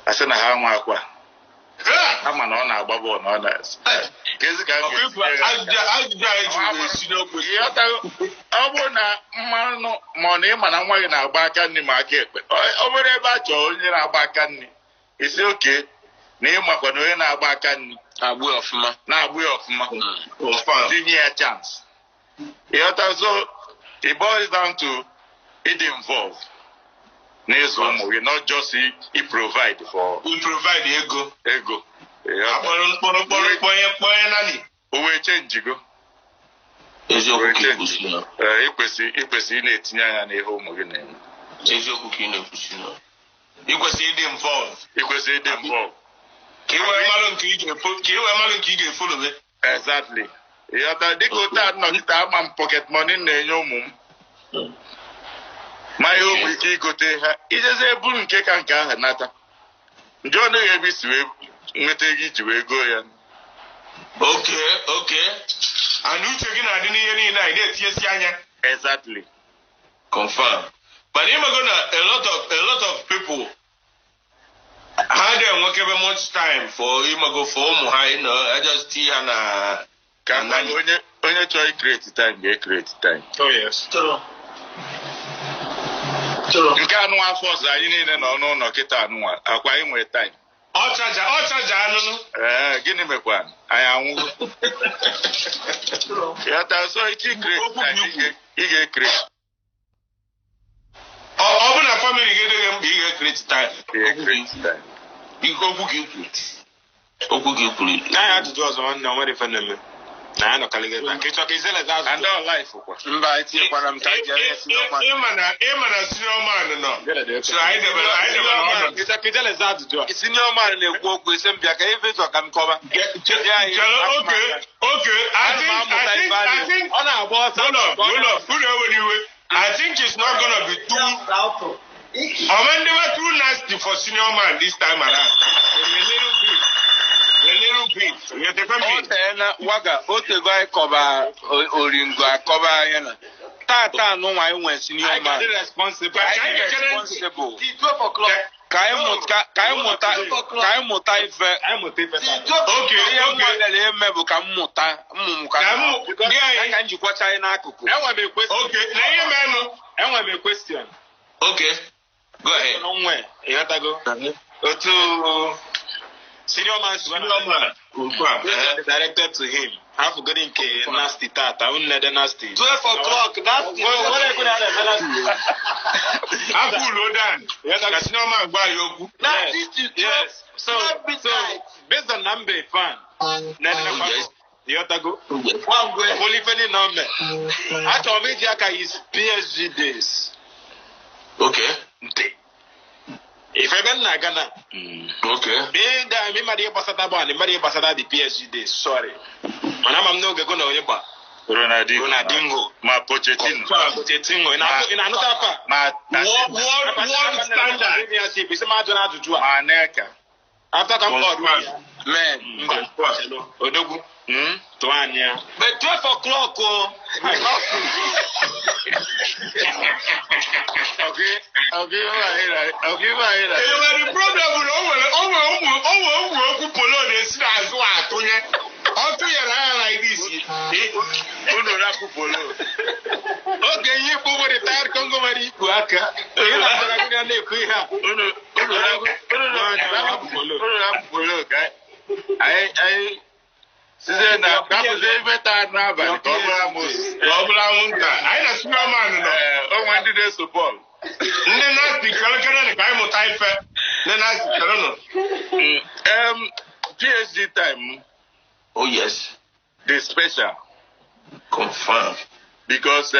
Asị na ha nwa akwa ama na ọ na-agba bọọlụ na ọ na kezi ka m ga-esi nye ya aka. Ajụjụ anyị jụrụ esi n'okwu. Ịghọtago? Ọ bụrụ na mmanụ ma ọ na ịma na nwa gị na-agba aka nri ma aka ekpe, ọ bụrụ ebe a chọrọ onye na-agba aka nri, isi oke na ịmakwa na onye na-agba aka nri agbụ ọfụma, na-agbụ ya ọfụma, tinye ya chance. Ịghọta? So it boils down to ịdị involved n'ịzụ ụmụ gị, not just i provide for We provide ego. Ego. Ịghọta? Akpọrọ mkpọrọ mkpọrọ kpọnye kpọnye nani. O wee chenjigo. Eziokwu ka ikwusi na. Ee, ikwesị ị na-etinye anya n'ihe ụmụ gị na-eme. Eziokwu ka ị na-ekwusi na. Ị kwesịrị ịdị involve. Ikwesị ịdị involved. Ka ị wee marụ nke ị ga-efollowe. Exactly. Ịghọta? Dịka otu a nọkịta, ama m pocket money m na-enye ụmụ m, ma ihe ụmụ ike igote ha ijezi eburu nke ka nke ahụ nata nje ọ naghị ebe isi wee nweta ego iji wee goo ya. Okay. And uche gị na-adị n'ihe niile a ị na-etinyesi anya. Exactly. Confirm. But ịmago na a lot of people ha dị enwekebe much time for ịmago for ụmụ ha, just tinye ha na ka na ngwa, onye chọrọ icreate time ga-ecreate time. Oh yes. True. True. Nke anụnwa afọ ọzọ anyị niile nọ n'ụlọ kịta anụnwa akwa anyị nwere time. Ọchaja anụnụ. Ee, gịnị mekwa anyị anwụgo? True. Ịghọta? So ike icreate time, ị ga-ecreate. Ọ bụ na family gị dịghị mkpa, ị ga-ecreate time. Ị ga-ecreate time. Okwu gị kwuru. Okwu gị kwuru. Na ya ajụjụ ọzọ, nwanne, o nwere ife na-eme na ya nọkarịghị ebe a ka ị chọ ka izeleza And ajụjụ. all life kwa. Mba, etinyekwara m ka anyị jere esi n'ọkwa. Ịma na senior man nọ. So anyị debere ọnọdụ. Ị chọ ka izeleza ajụjụ a? Senior man na-ekwu okwu, isi m bịa ka ife chọ ka m kọba. Chere, okay. I think, Ọ na-agba ọsọ. Hold up, hold up, unu ewere iwe. I think it's not gonna be too, Auto. Ọmọndéwà too nasty for senior man this time around. A little bit. A little bit. You take O me? teela waga, o tego anyị kọba oringo akọba anya na tata anụnwa anyị nwee senior Anyị man. ga-adị responsible. Ka anyị Anyị dị ga-echere ntị. responsible. Till 12 o'clock. Ka anyị mụta ife. Anyị mụta ife Till taa. 12. Okay, Ihe m okay. gbalịrị ime bụ ka m mụta mmụmụ ka Ka m dị anyị. ka m jikwacha anyị n'akụkụ. Enwe m question. Okay, na ihe menụ. Enwe m question. Okay. Go ahead. Nwe, ịghọtago? Otu senior man si Senior man. Question directed to him. Hafugodi nke nasty tata, unu nede nasty. 12 o'clock. That's Nwere ekwe na a na-eme nasty. Afọ ulo dan. Ka senior man gwa ya okwu. That's it. To 12. Yes. So, 12 so midnight. based on na mbe fan, nede Oh, yes. ịghọtago? One way. Olife ni na ome. Achọrọ m iji aka his PSG days. Okay. Ntị. Ife ebe m na-aga na Okay. da mi mmadụ ihe gbasata bọọlụ, mmadụ ihe gbasata the PSG days, sorry. Mana ama m n'oge go na onye gba Ronaldinho. Ronaldinho. Ma Pochettino. Pochettino, ị na-anụta afa? Ma World standard. Isi m ajụ na ajụjụ a. Ma Anelka. After ka m kọrọ ya. Men. Mba, odogwu, tụọ anyị ya. But 12 o'clock. Oh. Okay, okay. E nwere problem bụ na o nwere ụmụ okwu polo na-esi n'azụ atụnye. Ọ tụnyere anya like this. Unu rapụ polo. Oge ihe ikpu bụ retired Congo nwere ikpu aka. Ị na-atara gị na na-ekwu ihe a. Unu rapụ polo ka anyị Sizie na rapụzie ife taa n'abalị ka ọ bụrụ amoosu. Ka ọ bụrụ anwụnta. Anyị na Superman nọ. Ee, o nwere ndị na-eso bọọlụ. Ndị nasti kelekele ka anyị mụta ife. Ndị nasti kelenụ. PSG time Oh yes. dị special Confirm. because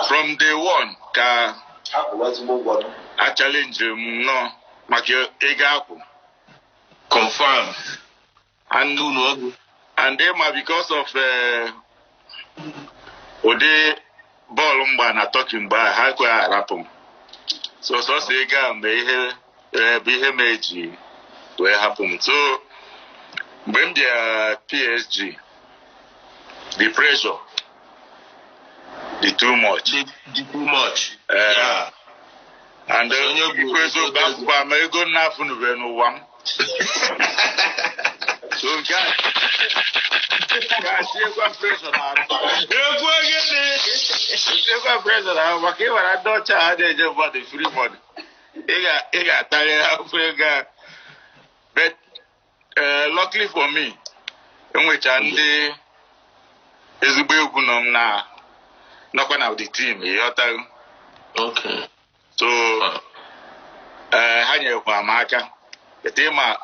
from day one ka a challenge m nọ maka ego akwụ. Confirm. And Unu ọgụ. and ịma because of ụdị bọọlụ mgba na Turkey mgbe ahụ, ha ekweghị arapụ m. So sọsọ ego a mgbe ihe bụ ihe ma eji wee hapụ m. So mgbe m bịara PSG, the pressure dị too much. Dị too much. Eh, and Onye bụ- ikwu eziokwu, akwụkwọ ama ego nna afụnube n'ụwa m. So nke a ga-atinyekwa pressure n'arụ. Egwu egede. Tinyekwa pressure n'arụ maka ịwara ndị ọcha ha na-eje mmadụ free money. Ị ga-atarị ha ofe ego a. But luckily for me, enwecha ndị ezigbo egwu nọ m na nọkwa na the team, ịghọtago. Okay. So ha nyerekwa m aka. Ete ma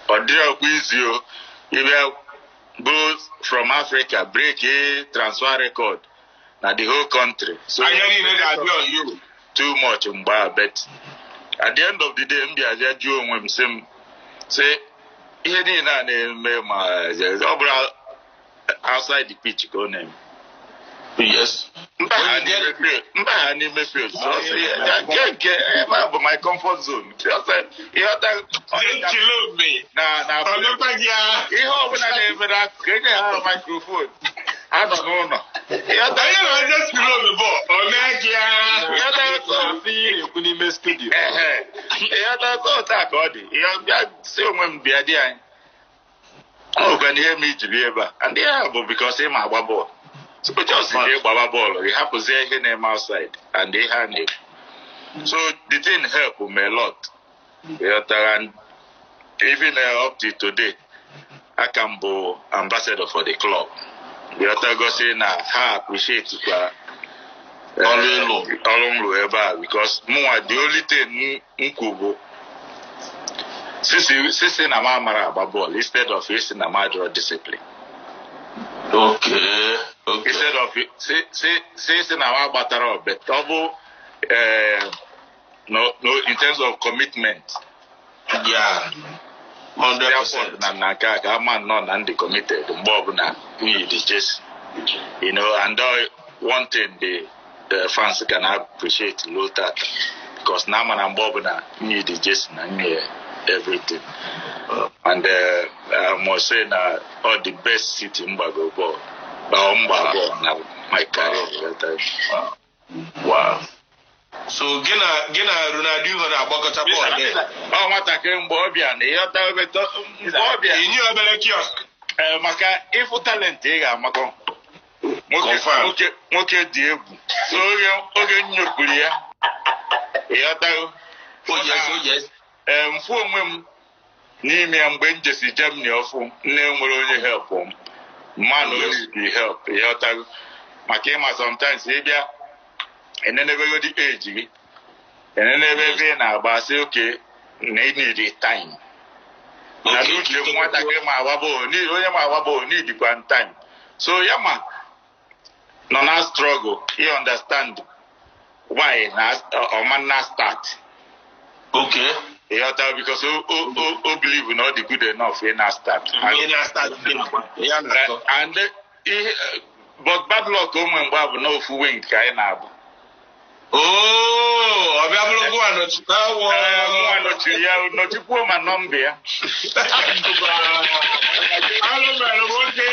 ọ dịrọkwa izi o ịbịa bụrụ from Africa break a transfer record na the whole country. So Anya niile ga-adị on you. too much mgbe a, but at the end of the day m bịazie jụọ onwe m sị m sị ihe niile a na-eme ma ọ bụrụ outside the pitch ka ọ na-eme. Yes. Mba ha n'ime field, mba ha n'ime field. So, ọ sị, ya, nke ebe a bụ my comfort zone. Just, ịghọta Chilobe. na Ọlọ́pàá gị a. ihe ọbụla na-eme n'akụkụ enye ha microphone ha nọ n'ụlọ. Ịghọta Onye na-eje Chilobe bụ ọ mee gị a. ịghọta Afọ ihe na-ekwu n'ime studio. Ehe, ịghọta otu a ka ọ dị. Ihe bịa si onwe m bịa dị anyị. Ọ nwekwa na ihe m iji bịa ebe a. Ndị ahụ bụ because ị ma agba bọọlụ. So just jee gbaba bọọlụ, gị hapụzie ihe na-eme outside and ihe a na-ekwu. So the thing help me a lot. Ịghọtara, and even up to today, aka m bụ ambassador for the club. Ịghọta gosi na ha appreciate kwa Ọrụ ịlụ. ọrụ m rụrụ ebe a because mụnwa the only thing m kwu bụ sisi na m amara agba bọọlụ instead of isi na m adịrọ discipline. Okay. Okay. Instead of si na m agbatara ọbet ọ bụ no, in terms of commitment. Yeah. 100%. Na nke a ka ama nnọọ na ndị committed mgbe ọbụla m yi the jersey. And one thing the fans can appreciate low tata because na ama na mgbe ọbụla m yi the jersey na m yi everything. And I must say na all the best city m gbago bọọlụ or m gba bọọlụ na my career that time. Wow. So gị na Ronaldinho na-agbakọta bọọlụ there. Ọ nwatakịrị mgbe ọ bịa na ịghọta ebe mgbe ọ bịa Inye obere kiosk. Maka ịfụ talent ị ga-amakọ nwoke Confirm. nwoke dị egwu. So oge m nyopụrụ ya, ịghọtago. Oh yes, oh yes. Ee, mfu onwe m n'ime ya mgbe m jesi Germany ọfụ nne nwere onye help m mmanụ Yes. onye dị help, ịghọtago, maka ịma sometimes ịbịa enenebegodi age gị enenebe ebe ị na-agba sị oke na ị need time na Okay. n'uche m nwatakịrị ma agba bọọlụ onye ma agba bọọlụ n'idikwa time so ya ma nọ na struggle he understand why na ọma na start. Okay. Ịghọta, because o believe na ọ dị good enough ị na start. Onye na-start gị na-agba. Ya na-atọ. And ihe but bad luck o nwe mgbe a bụ na ofu wing ka anyị na-abụ. Oh, ọ bịa bụrụ gụwa nọchite awọ. Ee, mụnwa nọchiri ya nọchikwuo ma nọmba ya. Alụ mere nwoke.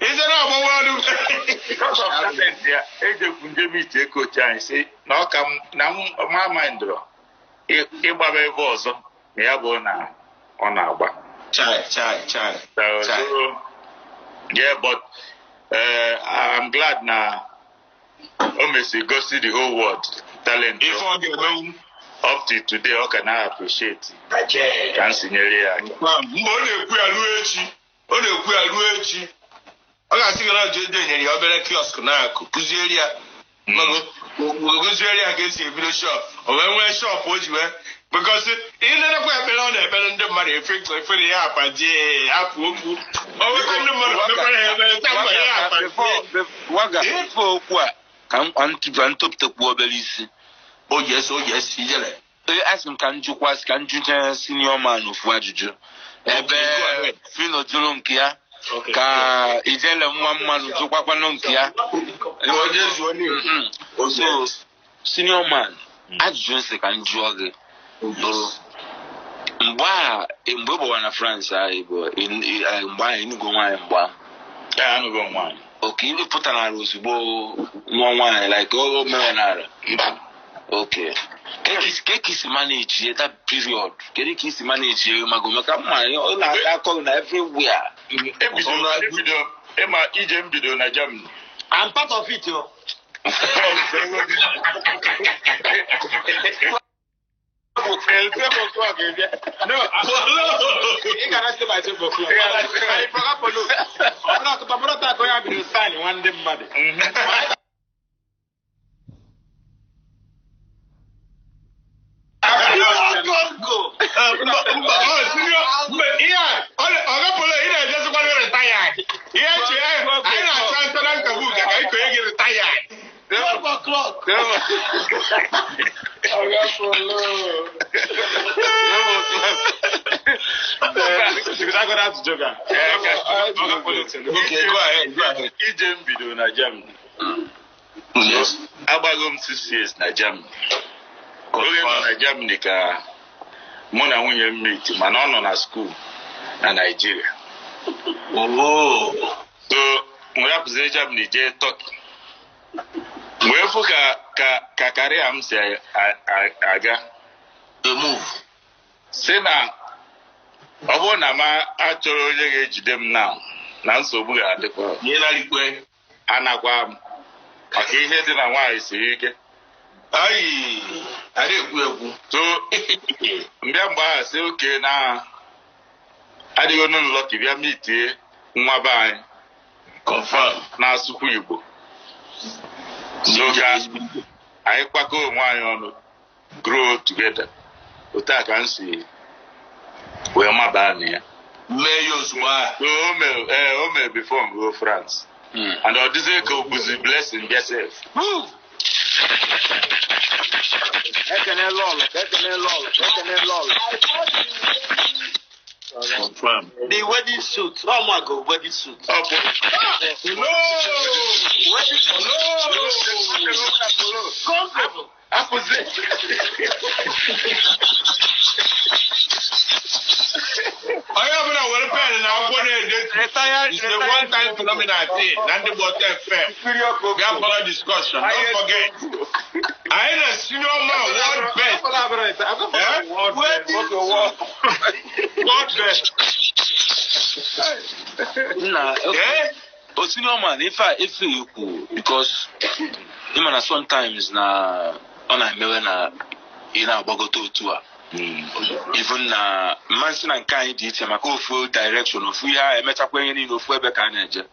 Ije na ọgbọgbọ ọdụ. Because of talent ya ejekwu nje meet coach anyị sị na ọ ka m na m ma mindrọ ịgbaba ebe ọzọ na ya bụ na ọ na-agba. Chai, chai, chai. So, Chai. so, yeah, but I'm glad na o mesi gosi the whole world talent. Ife ọ ga-emenwu. Up to today, ọ ka na-appreciate ka m si nyere ya aka. Mgbe ọ na-ekwu ya ruo echi, ọ na-ekwu ya ruo echi, ọ ga-asị gị na Jeje nyere ya obere kiosk na-akụ, kụziere ya kụziere ya ka esi ebido shop. O wee nwee shop o ji wee because ị na-ekwe ekpere, ọ na-ekpere ndị mmadụ efe efere ya apaje hapụ okwu o weta ndị mmadụ kpekwara ya ekpere taa mgbe ya apaje. Waga, before okwu a ka m ntọpụtakwu obere isi. Oh yes, oh yes, ijele. Ee, asị m ka m jụkwa, ka m jụcha senior man ofu ajụjụ ebe Okay, go ahead. Fino jụrụ nke ya, ka ijele nwa mmadụ jụkwakwanụ nke ya. Onye zuo n'ihu. So senior man, ajụjụ nsị ka m jụọ gị bụrụ mgbe a, mgbe ị gbawara na France ahụ bụ mgbe ahụ enugo nwaanyị mgbe ahụ? Ya anụgo m nwaanyị. Okay, ị pụtara ozugbo nwa nwaanyị, like o mewenara? Mba. Okay. Ke ka isi manage that period? Kedu ka isi manage mago maka mma ọ na-aka akọ na everywhere? Ebido ịma ije m bido na Germany. I'm part of it, yo. No, ị gara sị by 12 o'clock. Anyị fọga polo. Ọ bụrụ ọtụtụ bụrụ taa ka onye a bidoro sign nwa ndị mmadụ. Mba, ọ senior mgbe ihe a ọ gapụla, ị na-ejezikwa gị retired. Ihe eche anyị na-achọ ntara nkagbu ka anyị konye gị retired. 12 o'clock. Okay, go ahead, go ahead. Ije m bido na Germany. Yes. Agbago m 6 years na Germany. Oge m nọ na Germany ka mụ na nwunye m meet, mana ọ nọ na school na Nigeria. Oh. So m rapụzie Germany jee Turkey. Wee fụ ka career m si aga. The move. Si na ọ bụrụ na m achọrọ onye ga-ejide m na na nsogbu ga-adịkwa. Nye na likwe. Anakwa m maka ihe dị na nwaanyị siri ike. Ayi, ada ekwu ekwu. So mbịa mgbe ahụ si oke na adịghị onu lucky bịa meetie nwa be anyị Confirm. na-asụkwu Igbo. So ka anyị kwakọ onwe anyị ọnụ, grow together. Otu a ka m si wee mabaa na ya. Mee ya ozugbo a. So o mere, ee, o mere before m ruo France and ọ dịzie ka o buzi blessing bịa sef. Ekene lọlọ, ekene lọlọ, ekene lọlọ. Confirm. The wedding suit. Oh my God, wedding suit. Ọ bụ No! Comfortable. Apụzi. Onye ọbụla were pen na akwụkwọ na-edetu. Retired, It's a one time phenomenon thing na ndị bụ ọtọ FM. Bịa follow discussion. Don't forget. Anyị na senior man world best. Eh? World best. Nna, Eh? o senior man, ife a ife ikwu because ịma na sometimes na ọ na-emewe na ị na-agbagote otu a, even na mmasị na nke anyị dị iche maka ofu direction, ofu ihe a emechakwa ihe niile ofu ebe ka a na-eje.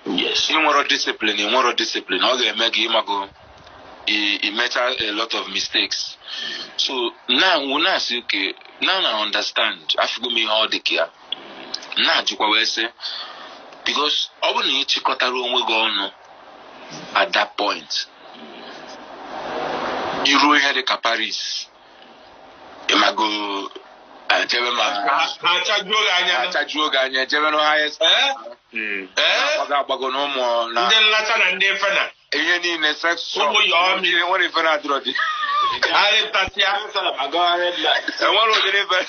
Yes. Ị nwere discipline, ị nwere discipline, ọ ga-eme gị ịmago imecha a lot of mistakes. So now we na-asị okay, now I understand, afụgo m ihe ọ dị ka ya na-ajụkwa wee sị because ọ bụrụ na ị chịkọtara onwe gị ọnụ at that point, iruo ihe dị ka Paris, ịmago ejebe ma Ha achajuo gị anya. Achajuo gị anya, ejebe no highest Eh? Eh? agbago agbago na ụmụ na Ndị nlacha na ndị fena. Ihe niile, sex shop. Ụmụ ya ọmị. Nwere ife na-adịrọ dị. Arịtasịa. Enwere ụdịrị ife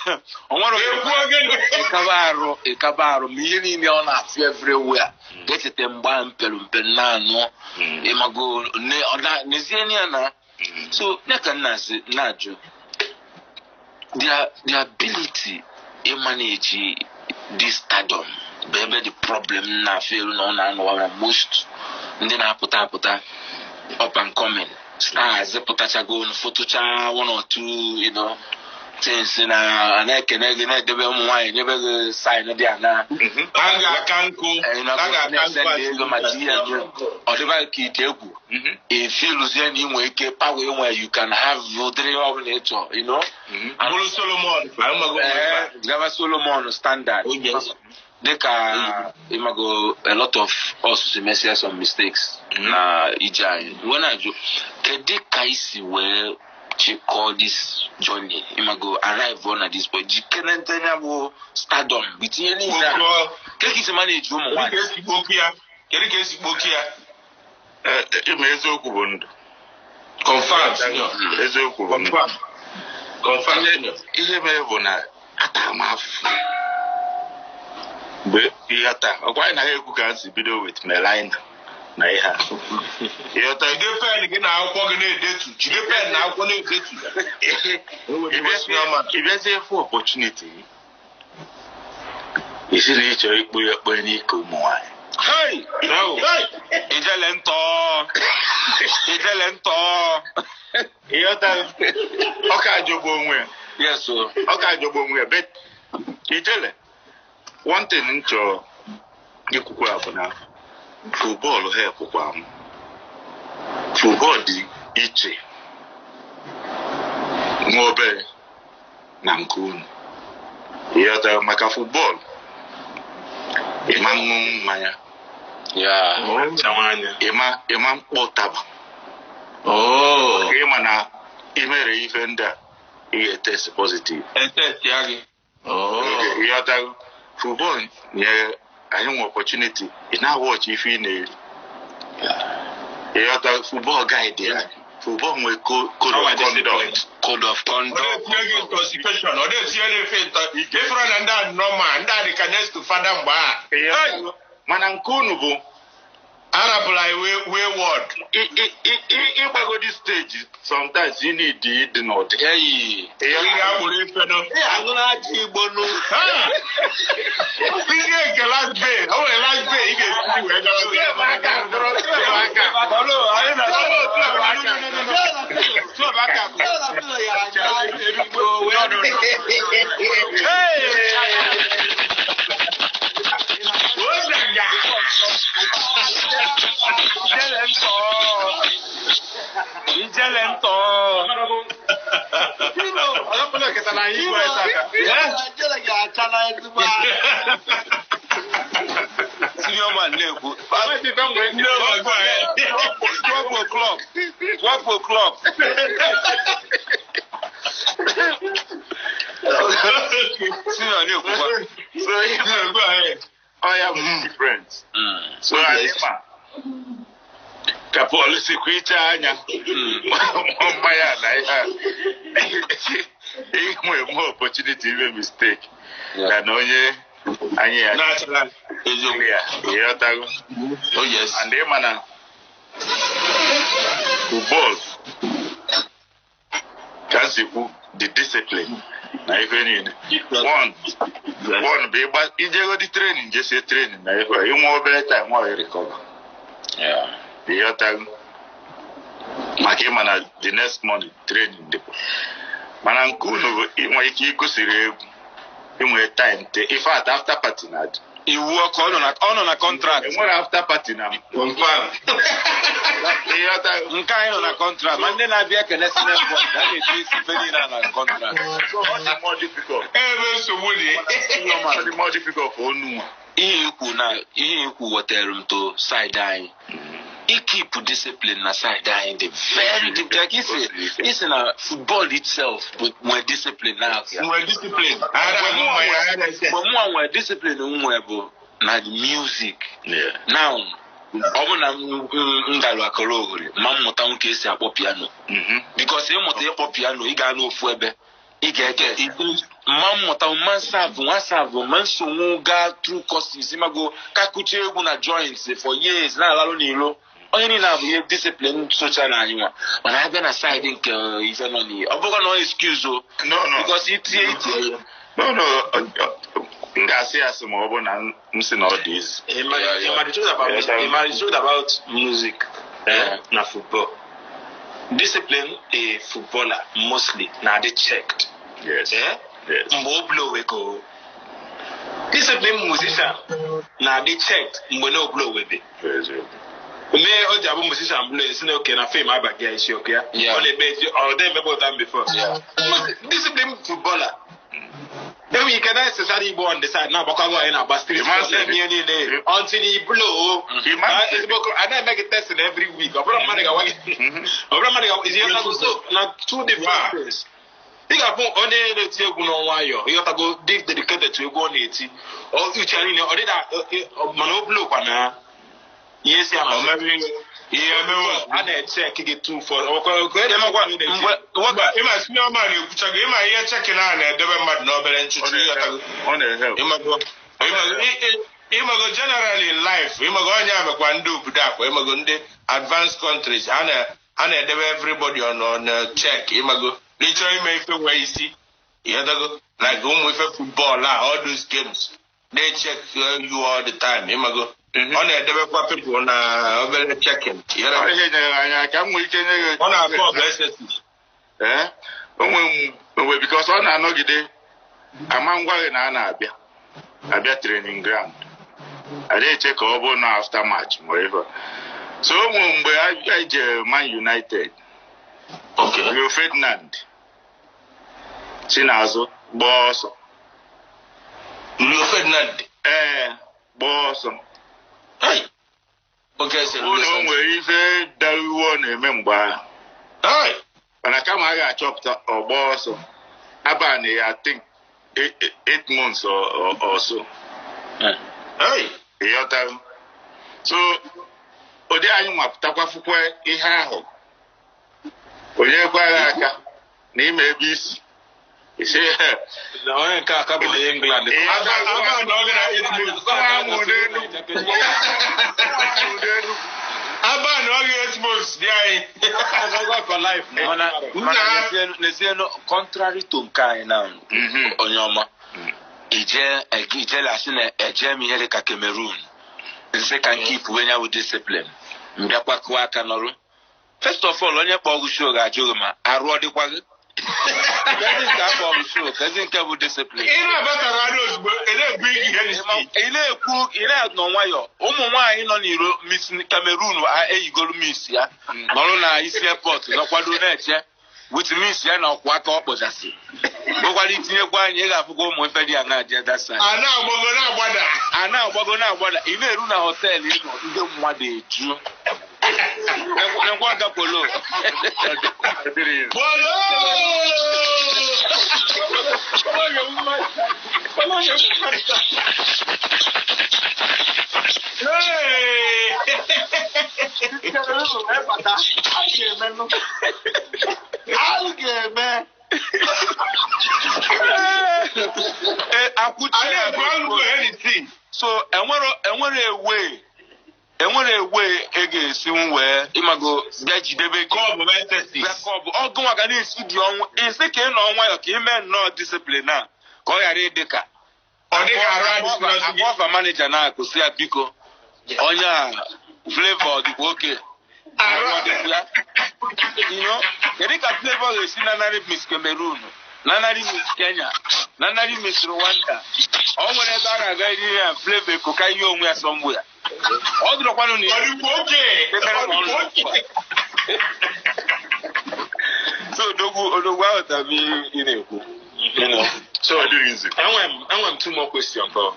onwere ụdịrị. Ekwu ogene. Ịkaba arụ, ịkaba arụ ma ihe niile ọ na-afụ everywhere ga-echeta mgbe ahụ mpere mpe na-anụ ịmago n'ezie ya na so ya ka nna asị na-ajụ the ability ịmanage this stardom bụ ebe the problem na-afụ elu na ọ na-anụwa na most ndị na-apụta apụta, up and coming. Stars pụtachago unu fotocha one or two, things na na-ekene gị, na-edebe ụmụ nwaanyị nyebe gị sign dị ana. A ga-aka nkụ. A ga-aka nkụ. Ego ma tinye ya, ọ dịba ka ite egwu efiluzie na inwe ike power inwe, you can have ụdịrị ihe ọbụla ị chọrọ. Bụrụ Solomon. Gava Solomon standard. Dịka ịmago, a lot of us mesia some mistakes na ije anyị. Wee na-ajụ, kedu ka isi wee chịkọọ this journey, ịmago, arrive on at this point, jikere ntenya bụ stardom itinye niile a? Kedu ka isi manage ụmụ nwaanyị? Kedu ka esi kpoki ya? Ịma, eziokwu bụ ndụ. Confirm, senior. Eziokwu bụ ndụ. Confirm. Confirm, senior. Ihe mere bụ na ata m afụfụ mgbe ihe taa ọkwa anyị na ha ekwu ka m si bido with Melina na ihe a. Ịghọta? Jide pen gị na akwụkwọ gị na-edetu. Jide pen na akwụkwọ na-edetu. Ị bịazie fụ opportunity, isi na ịchọ ikpu ya ekpe n'ike ụmụ nwaanyị. Hey! Ijele ntọ! Ijele ntọ! Ịghọta? Ọ ka ajọgbu onwe ya. Yes o. Ọ ka ajọgbu onwe ya, but ijele, one thing m chọrọ ikwukwa bụ na football helpụkwa m. Football dị iche nwa obere na nke unu. Ịghọtara? Maka football, ịma ṅụ mmanya, ịma mkpọ taba, ịma na imere ife ndị a, ị ga-etest positive. Ịghọtago? Football nyere anyị nwe opportunity ị na-awọchị ife ị na-eri. Ịghọta? Football guide ya, football nwe code of conduct. Code of conduct. Ọ na-etinye gị intoxication, ọ na-etinye gị efe ịfụrụ na ndị a normal, ndị a dị ka next to fada mgbe a. Mana nke unu bụ arapụrụ anyị wayward. Ịgbagodi stage, sometimes you need ịdị n'ụdị. Eyi. Ị ga-akpụrụ ife nụ. Aṅụ na-aja igbo nụ. Ihe nke last day, o nwere last day ị ga-esi wee gawa. Aka, aka. Anyị na Club aka. No, no, no. Hey! Ozaga! Ijele ntọ. Ijele ntọ. Ọlọ́pàá kẹta na anyị igwe tata. Ijele ga-acha na ezigbo ahụ. Senior man na-ekwu. 12 o'clock. 12 o'clock. Senior na-ekwukwa. So Go ahead. ọ ya bụ difference. So anyị ma ka Paul sikwa iche anya mmanya na ihe a, inwe more opportunity ime mistake na onye anyị ya Natural. Eziokwu. ya. Ịghọtago? Oh yes. And ịma na football ka m si kwu, the discipline na ife niile, one one bụ ịgba ijegodi training, jesie training na ife a, inwe obere time ọ recover. Ịghọtago? Maka ịma na the next morning training dịkwa. Mana nke unu bụ inwe ike ịkụsiri egwu, inwe time te, in fact, after party na adị. Iwu ọkụ ọ nọ na contract. Enwere after party na Confirm. Ịghọtago? Nke anyị nọ na contract. Ma ndị na-abịa ekene Senate board, a na-eti isi ife niile a na contract. So ọ dị more difficult. Ebe nsogbu dị. Ọ dị more difficult for onu nwa. Ihe ikwu na ihe ikwu wetara m to side anyị. Ikeep discipline na side anyị dị very difficult. Isi na football itself bụ nwee discipline na Nwere discipline. Ara aṅụ mmanya, ara ese. Mgbe mụnwa nwere discipline m nwee bụ na the music. Now, ọ bụ na m dalụ akọrọ oghori ma mmụta nwoke esi akpọ piano, because ịmụta ịkpọ piano, ị ga n'ofu ebe ị ga-ege mma mmụta mma nsavụ nwa savụ ma nsonwu gaa through courses, ịmago, kakuchie egwu na joints for years na-alalụ n'ilo onye niile abụ ihe discipline socha na anyị nwa. Mana abịa na side nke ife nọ n'ihe, ọ bụghị na ọ excuse o. No, no. Because itinye itinye. No, m ga-asị asị ma ọ bụ na m sị na ọ dị izu. Ịma the truth about music, na football. Discipline a footballer mostly na-adị checked. Yes. Eh? Yes. Mgbe o blowego. Discipline musician na-adị checked mgbe na o blowebe. Eziokwu. Mee o ji abụ musician blow esi na oke na fame abaghị ya isi oke ya. Yeah. Ọ na-eme ezi ọ dị emebe ụta before. Yeah. Discipline footballer. Enwere ike na-esesara Igbo on the side na-agbakwa gị na-agba street Ịma ọ na-eme ihe niile until i blow. Ịma Na nsị. ezigbo a na-eme gị testing every week. Ọ bụrụ mmadụ ga-agwa gị. Ọ bụrụ mmadụ ga-agwa ihe na so na two different things. Ị ga-afụ onye na-eti egwu n'ọnwayọ ịghọtago dị dedicated to egwu ọ na-eti. Ọ uche ya niile ọ dịda mana o blow kwa na ihe si O ama. mere ihe emewe ozugbo. A na-eche gị two for Mgbe nwoke Ịma senior man ekwuchago ịma ihe chekin a na-edebe mmadụ n'obere nchụchụ ịghọtago. Ọ na-ehelp. Ịmago ịmago generally in life ịmago onye a mekwa ndị obodo akwa ịmago ndị advanced countries a na a na-edebe everybody on check ịmago n'ịchọrọ ime ife nwee isi ịghọtago like ụmụ ife football a all those games they check you all the time ịmago ọ na-edebekwa people na obere checking Ọ ịghọtago? ihe nyere anyị aka m nwee ike nye gị Ọ na-akọ ọgụ SSC. Ee, onwe mgbe because ọ na-anọgide ama ngwa gị na a na-abịa abịa training ground ada eche ka ọ bụ na after match ma ife so o nwere mgbe anyị jere Man United. Okay. Rio Ferdinand si n'azụ gbaa ọsọ. Rio Ferdinand. Ee, gbaa ọsọ. Hey! Oke ese Rio ụlọ o Ferdinand. nwere ife dara iwu ọ na-eme mgbe ahụ Hey! mana kama a ga-achọpụta ọgba ọsọ abalị ya, I think 8 months or so. Hey! Ịghọtago? So ụdị anyị nwapụtakwa fụkwa ihe ahụ onye kwara aka n'ime ebe isi isi. Onye nke a ka bụ onye England. Aba na ọ gara 8 months. Aba na ọ gara 8 months dị anyị. For life. Mana mana n'ezienụ, contrary to nke anyị na onye ọma ije ijela asị na eje m ihe dịka Cameroon nsị ka nke ifuwe ya bụ discipline mbịakwa kụọ aka n'ọrụ. First of all, onye kpọọ gị show ga-ajụ gị ma arụ ọ dịkwa gị. Kezi nke akpọ gị show, kezi nke bụ discipline? Ị na-abatara anụ ozugbo, ị na-ebu ihe n'isi. Ị na-ekwu, ị na-anọ nwayọ. Ụmụ nwaanyị nọ n'iro, Miss Cameroon eyigolu miss ya nọrọ na isi airport nọkwado na-eche with miss ya na ọkwụ aka ọ kpọchasị nwekwara itinyekwa anyị. Ị ga-afụkwa ụmụ ife dị aṅa je that side. A na-agbago na-agbada. A na-agbago na-agbada. Ị na-eru na hotel ị nọ, ndị mmadụ eju nekwa gapolo. Bolo! Hey! Alụ ga-eme. Ee, akwụchi. A na-ebu alụgo anything. So enwere ewe enwere ewe e ga-esi m wee ịmago bịa jidebe gị. Kọbụ SSC. Bịa ọgụ nwa ga na-esi dị ọnwụ isi ka ị nọ nwayọ ka ị mee nnọọ discipline a ka ọ ghara ịdị ka Ọ dị ka arụ adịsịrị gị. Akpọfa manager na-akụsi ya, biko, onye a Flavor dịkwa oke Arụ arụ ọdịkwa ya. You know, kedu ka Flavor ga-esi nanarị Miss Cameroon, nanarị Miss Kenya, nanarị Miss Rwanda? Ọ nwere ebe a ga-aga iri ya Flavor ekoka ihe onwe ya somewhere. Ọ dụrọkwanụ na Ọ dịkwa oke. Ọ dịkwa oke. So odogwu, odogwu, aghọtara m ihe ị na-ekwu. You know. So Ọ dịghị nzi. enwe m two more question for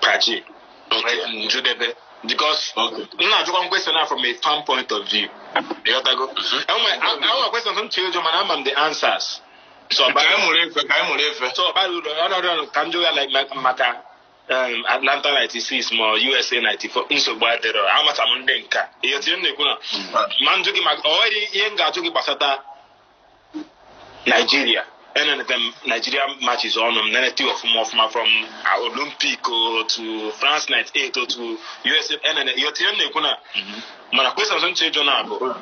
Paji. Okay. Njudebe. Because Okay. m na-ajụkwa m question now from a fan point of view. Ịghọtago? Enwe questions m chere ịjụ mana ama m the answers. So Ka anyị mụrụ efe, ka anyị mụrụ efe. So bara uru ọnọdụ ka m jụọ ya like maka Atlanta 96 ma USA 94, nsogbu adịrọ, amata m ndị nka ihe tinye m na-ekwu na ma njụ gị maka ọ nwere ihe m ga-ajụ gị gbasata Nigeria. Enenete m Nigeria matches ọnụ m nenete ọfụma ọfụma from Olympic o to France 98 o to USA enene ihe tinye m na-ekwu na mana questions m chọ ịjụ na bụ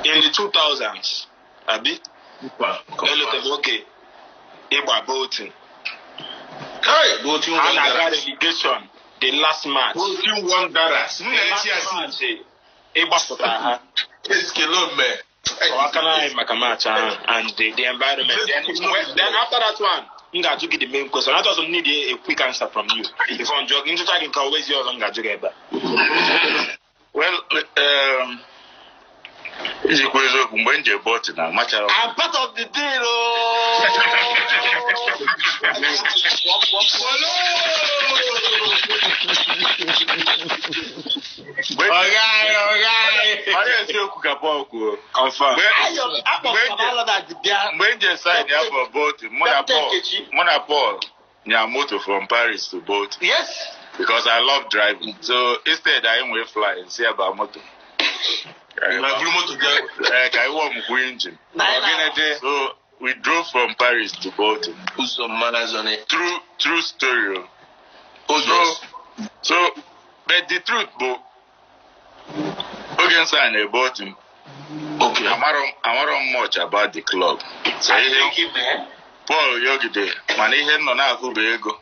in the 2000s abi elote m oge ịgba Bolton. Hey! Bolton A na-aga Wanderers. relegation, the last match. Bolton Wanderers. M na-echi ya si. Last match, Ịgbapụta ha. Eskelome. Aka na anyị maka match ahụ and the environment. Then after that one, m ga-ajụ gị the main question. I just need a quick answer from you. If I'm joking, njụcha gị nke always ọzọ m ga-ajụ gị ebe a. Well, ijikwa eziokwu, mgbe m je Bolton amachara m. I'm part of the deal. Oh. Ọ̀gá. Onye eziokwu ka Paul kwuo. Confirm. Mgbe m je sign ya for Bolton, mụ na Paul nya moto from Paris to Bolton. Yes. Because I love driving. So instead I nwee fly and see about moto. Na buru moto bịa. Ka I warm kwuo engine. So we drove from Paris to Bolton. True story. Oh, yes. So, but the truth bụ, oge nsọ a na Bolton, Okay. amarọ m much about the club. So ihe Paul yogide, mana ihe m nọ na-ahụ bụ ego.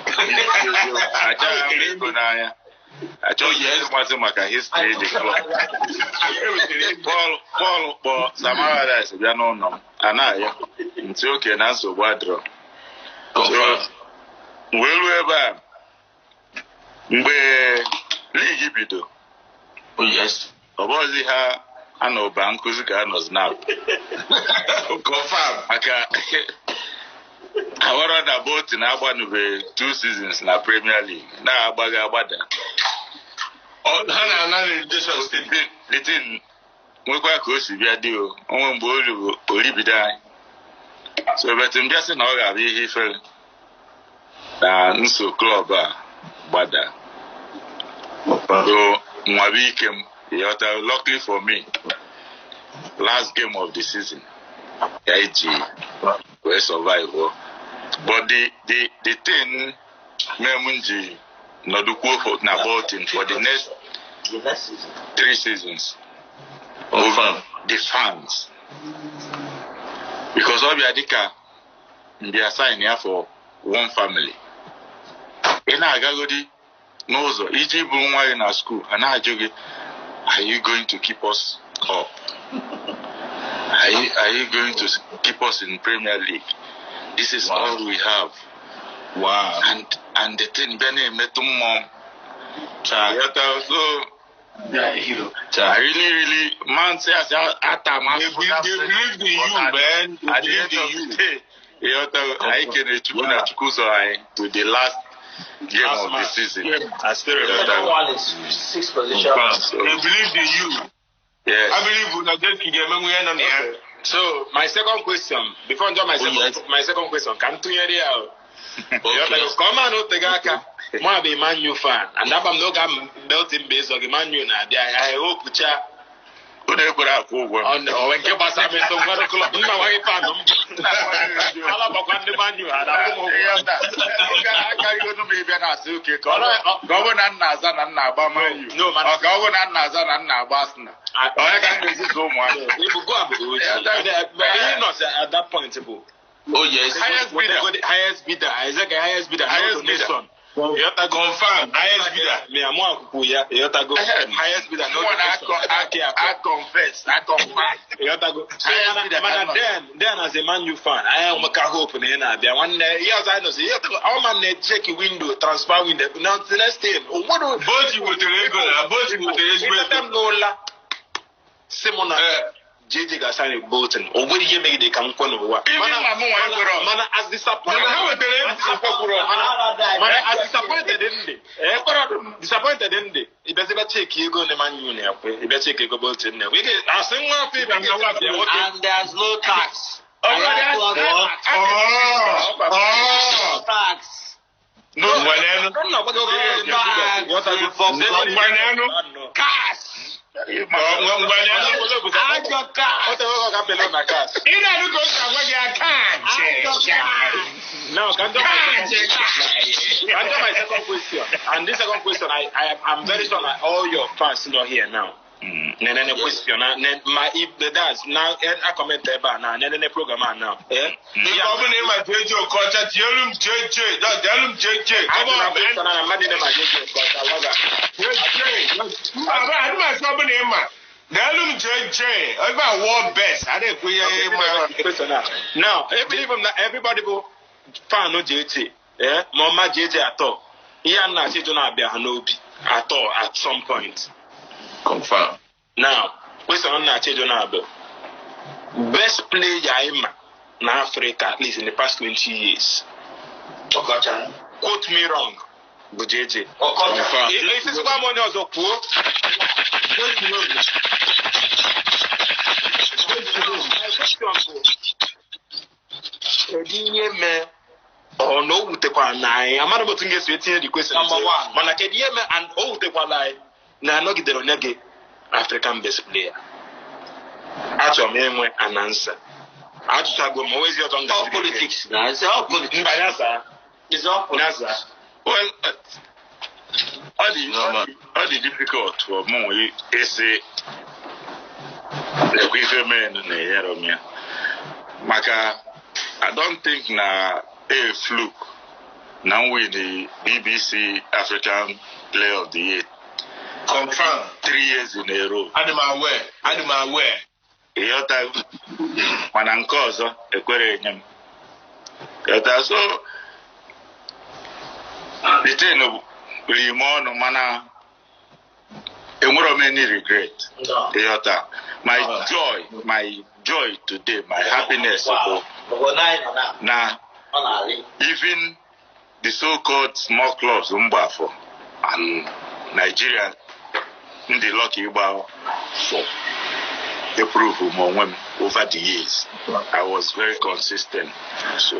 Achọghị m ego n'anya. Achọghị m ịmasị maka history the club. Paul kpọọ Samara Rice bịa n'ụlọ m, a na-ayọ ntị oke na nsogbu adịrọ. Confirm. Wee ruo ebe a mgbe ligi bido. Oh, yes. Ọ bụghịzi ha anọba nkụzi ka anọzi na Confirm. maka awara na Bolton agbanụbeghị 2 seasons na Premier League na-agbaghị agbada. Ha na-ana relegation state. The thing nwekwa ka o si bịa dị o onwe mgbe oribido anyị. So but m bịa sị na ọ ga-abụ ihe ifere na nso klọb a gbada. So nwabe ike m ịghọta, luckily for me, last game of the season ya iji wee survive. But the thing mere m ji nọdụkwuo na Bolton for the next 3 seasons over the fans, because ọ bịa dịka mbịa sign ya for one family. Ị na-agagodi n'ụzọ iji bụrụ nwa gị na school, a na-ajụ gị, are you going to keep us up? Are you going to keep us in Premier League? This is all we have. Wow. And the thing bịa na-emetụ mmụọ m. So I really, really, man, say They believed in you, man. They At the end believed in of you. the day, I can to the last game Last of the match. season. I still remember. Second one is 6th position. They believed in you. Yes. I believe na Jesse ga-emenwu ihe nọ na ya. So my second question, before I jump my second question, ka m tụnyere ya o. Okay. Ka ọ maa na o tego aka, mụ abụ Man U fan, and aba m n'oge ahụ Bolton bụ ịzọ gị, Man U na-abịa, I hope cha Unu ekwere akwụ ụgwọ. onwe nke gbasara m eso ngwado klọb, nna nwa gị fan m. Ala gbakwa ndị Man U ha na-akwụ m ụgwọ. Akarịgo m ịbịa na-asị oke ka ọ bụrụ na nna aza na nna agba Man U. No, man. Ọ ka ọ bụrụ na nna aza na nna agba Arsenal. Onye ka m ga-ezizi ụmụaka. Ibugo a bụ oji. Ihe nọzi at that point bụ Oh, yes. Highest bidder. Highest bidder. Isaac highest bidder. Highest no donation. Confirm. Highest bidder. Me amụ akwụkwọ ya. Ịghọtago. Highest bidder no donation. I confess. I confess. Ịghọtago. So Highest bidder. mana then as a Man U fan, anyị enweka hope na ị na-abịa. Nwanne ihe ọzọ anyị nọzi, ịghọtago, ọ ma na-echeki window, transfer window. Now the next thing, onwere Bolton wetere ego na Bolton wetere ezigbo ịtata ego. m n'ụla. Sị mụ na JJ ga-assign Bolton. O nwere ihe megide ka m kwe n'ụwa. Even ma mụ nwa ekwerọ. Mana as disappointed. Mana ha wetere ego. Mana as disappointed ndị. Disappointed ndị. Ịbịaziba cheki ego ndị Man U na-ekwe. Ịbịa cheki ego Bolton na-ekwe. Ị ga-asị nwa afọ ịbịa nwoke. And there's no tax. Oh. Tax. No, Ngwanenu. Ngwanenu. Cash. Ngwanenu. Ajọ cash. Ị na-anụ ka o si agwa gị aka Ajọ nche. cash. Now, can I do my second question? And this second question, I'm very sure that all your fans not here now. Nenene question na ma if the dance na a comment ebe a na nenene program a now. Eh? Ife ọ bụla ịma JJ Okocha, tielu m JJ, tielu m JJ. Come on, man. Na mmadụ na-ema JJ Okocha, waga. JJ. Mba, adị m asị ọ bụla ịma. Tielu m JJ. Ebe a world best. A na-ekwu ihe ịma. Question now. Now, everybody go fan JJ. Eh? Ma ọma JJ atọ. Ihe a na-achọ ịjụ na-abịa ha n'obi atọ at some point. Confirm. Now, question m na-achọ ịjụ na-abụ best player anyị ma na Africa at least in the past 20 years. Okocha. Quote me wrong bụ JJ. Okocha. Isisikwa m onye ọzọ kwuo. Kedu ihe mee ọ na o wutekwara na anyị amara m otu m ga-esi etinye the question mana kedu ihe mee and o wutekwala anyị na anọgidere onye gị African best player. Achọrọ m inwe an answer. Ajụchago m onwezi ọzọ m All politics na. It's all politics. Mba ya zaa. It's all politics. Well, ọ dị difficult for mụ ịsị ekwe ife mere na-enyere m ya maka I don't think na a fluke na m win the BBC African Player of the Year. Confirm. 3 years in a row. Adị m aware. Adị m aware. Ịghọta, mana nke ọzọ ekwere enye m. Ịghọta, so the thing riri m ọnụ mana enwero m any regret. Ịghọta, my joy today, my happiness bụ na even the so-called small clubs mgbafọ and Nigeria ndị lucky ịgba for improve m onwe m over the years. I was very consistent.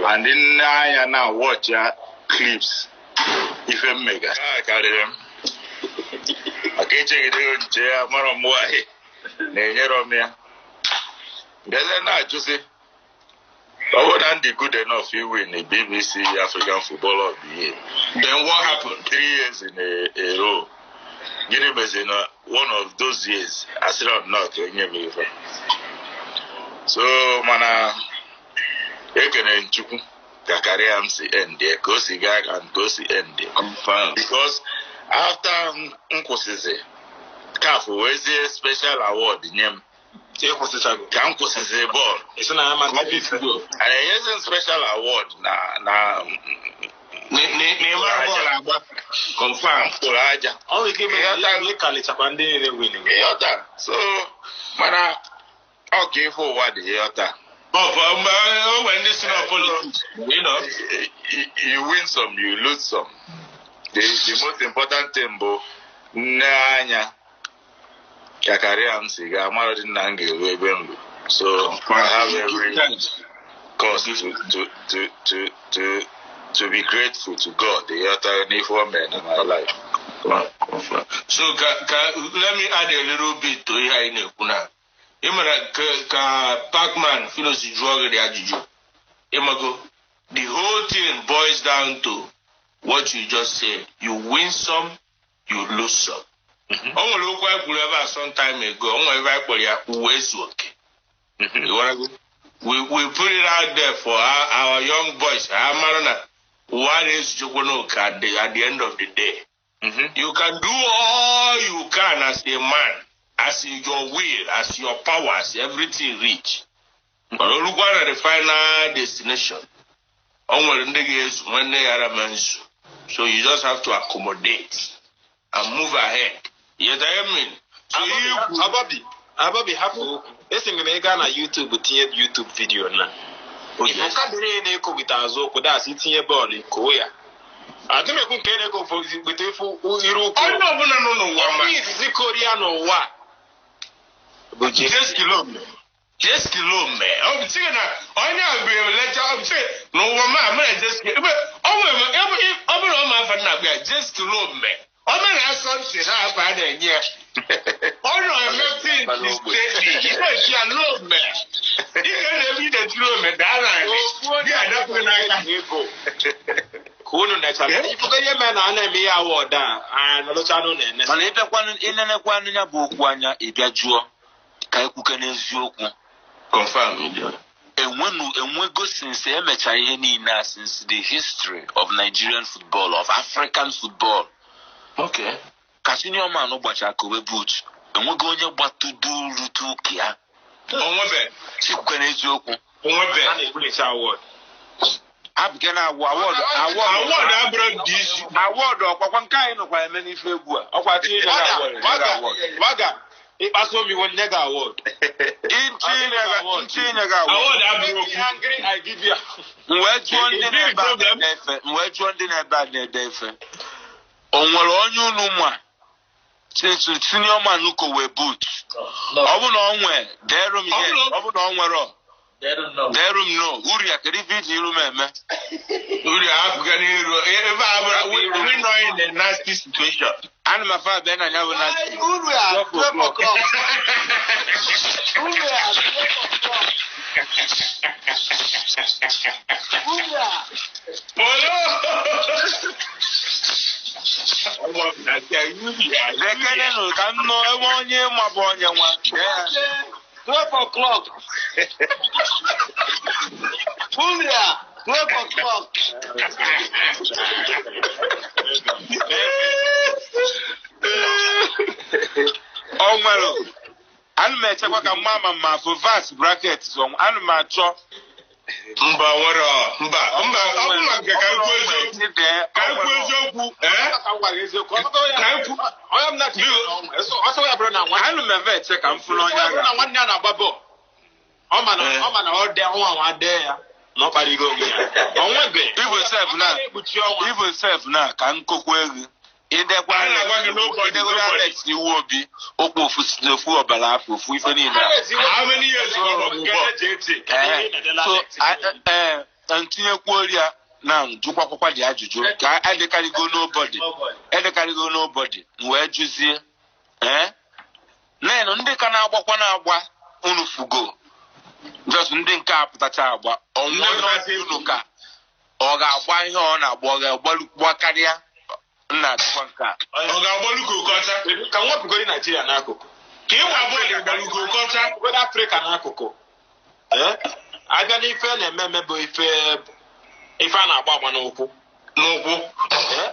And in anya now watch ya clips ife m mega karịrị m maka echegide nche ya mara m nwanyị na-enyere m ya bịazie na-ajụzi ọ bụrụ na ndị good enough you win the BBC African Footballer of the Year. Then what happened? 3 years in a row. Gịnị mezi na one of those years asịrị not enye m ife. So mana ekene Chukwu ka karịa m si end ka o si gaa and ka o si end. Because after m kwụsịzi CAF wezie special award nye m. Ka m kwụsịzi bọọlụ. And enyezi m special award na Confirm. Mkpụrụ aja. Ịghọta. So mana ọ ka ife ụwa dị ịghọta. You win some, you lose some. The most important thing bụ nne anya ka karịa m si gaa mara dị na m ga-eru ebe m bụ. So I have every cause to be grateful to God the other man in my life. So let me add a little bit to ihe anyị na-ekwu na ịmara ka Pacman Philo si jụọ gị ajụjụ. Ịmago, the whole thing boils down to what you just said. You win some, you lose some. O nwere okwu anyị kwuru ebe a some time ago, o nwere ebe anyị kpọrọ ya uwe ezu oke. We put it out there for our young boys. Ha mara na ụwa na-ezuchekwa n'oke at the end of the day. You can do all you can as a man, as your will, as your power, as everything reach. But olukwa na the final destination. O nwere ndị ga-ezu, nwanne ya ara ma nzu. So you just have to accommodate and move ahead. You know what I mean? So Ababi hapụ okwu. Esi m ị gaa na YouTube tinye YouTube video na. Ọkadịrị na-eko wita azụ okwu dasị itinye bọọlụ koo ya. Adị m ekwu nke na-eko weta efu iru ụkwụ. Onye ọbụla nọ n'ụwa ma. Onye izizi koria n'ụwa bụ Jeskilome. Ọ bụ sị na onye a bụ lecha ọ bụ sị n'ụwa ma mere Jeskilome. Ọ bụrụ ọ ma afa nna ya Jeskilome. Ọ mere asọmpi na afa a na-enye ya. Ọ nọ eme steeti ị ya lome. Ị ga-eme ide lome daa na anyị. Gị adapụ n'aka. Ka unu nechara ifugo ihe mere na a na-eme ihe award a anyị nọrọcha n'ụlọ na-ene. Mana ịbịakwanụ ịnenekwanụ ya bụ okwu anya, ịbịa jụọ ka ekwuke n'eziokwu. Confirm. Enwenu enwego since emechara ihe niile a, since the history of Nigerian football, of African football, ka senior man gbacha kowe boot, enwego onye gbatụduru ụka ya? Onwebe. Sikwuke n'eziokwu. Onwebe. A na-ebulicha award. Abụke na award. Award. Award. Abụrụ dị isi. Award ọkwakwa nke anyị nọkwa eme n'ife egwu a. Ọkwa tinye gị Waga, award. waga, Waga, ịkpasu m iwe, nye gị award. Nchi inye gị award. Award abụrụ okwu. Angry, I give you. M wee jụọ ndị na-ebe a na-ede efe, m wee jụọ ndị na-ebe a na-ede efe, o nwere onye unu ma since senior man kowe boot? Ọ bụ na ọ nwee, derụ m ihe. Ọ bụ na ọ nwere, derụ m no. Uru ya, kedu ife iji iru m eme? Uri apụga n'iru ebe a bụrụ we nọ in a nasty situation. Ana m afa abịa na ya bụ na Uru a 12 o'clock. Uru a 12 o'clock. Uru a. Polo. Lekenenụ ka m nụ ebe onye ma bụ onye nwa dee ya. 12 o'clock. Uru a 12 o'clock. O nwere, ana m echekwa ka mma ma ma afụ vas bracket so ana m achọ. Mba, nwere, mba, mba, ọ bụ ma nke ka ekwu eziokwu, ka ekwu eziokwu, eh? Ka m gwara eziokwu. Onye m na-achị ọsọ ya bụrụ na nwanne Ana m ebe eche ka m fụrụ onye ọ bụrụ agha na nwanne ya na-agba bọọlụ, ọ ma na ọ ma na ọ dee nwa nwa dee ya na ọ kparịgo onwe ya. O nwebe. Igwe sef na ekpuchi ọnwa. Igwe sef na ka nkokwa ego idekwa. A na-agwa gị nobody, idegoro nobody. Alex Iwobi okwu ofu si n'ofu ọbara afọ ofu ife niile a. How many years ka ọ nọ bụ bọọlụ? Ee, so ee, ntinyekwuo ya na jụkwakwakwa dị ajụjụ ka edekarịgo nobody, edekarịgo nobody. M wee jụzie, ee, nen ndị ka na-agbakwa na-agba unu fugo just ndị nke a pụtacha agba onwe Ndị pụtasị unu ka ọ ga-agba ihe ọ na-agba, ọ ga-agbalukwa karịa nna achịkwa nke a. Ọ ga-agbalụ ka okocha. Ka nwa bugori Naijiria n'akụkụ. Ka ịgba bọọlụ gbalụ ka okocha. Obodo Afrịka n'akụkụ. Ee? Abịa n'ife a na-eme eme bụ ife ife a na-agba agba n'ụkwụ. N'ụkwụ. Ee?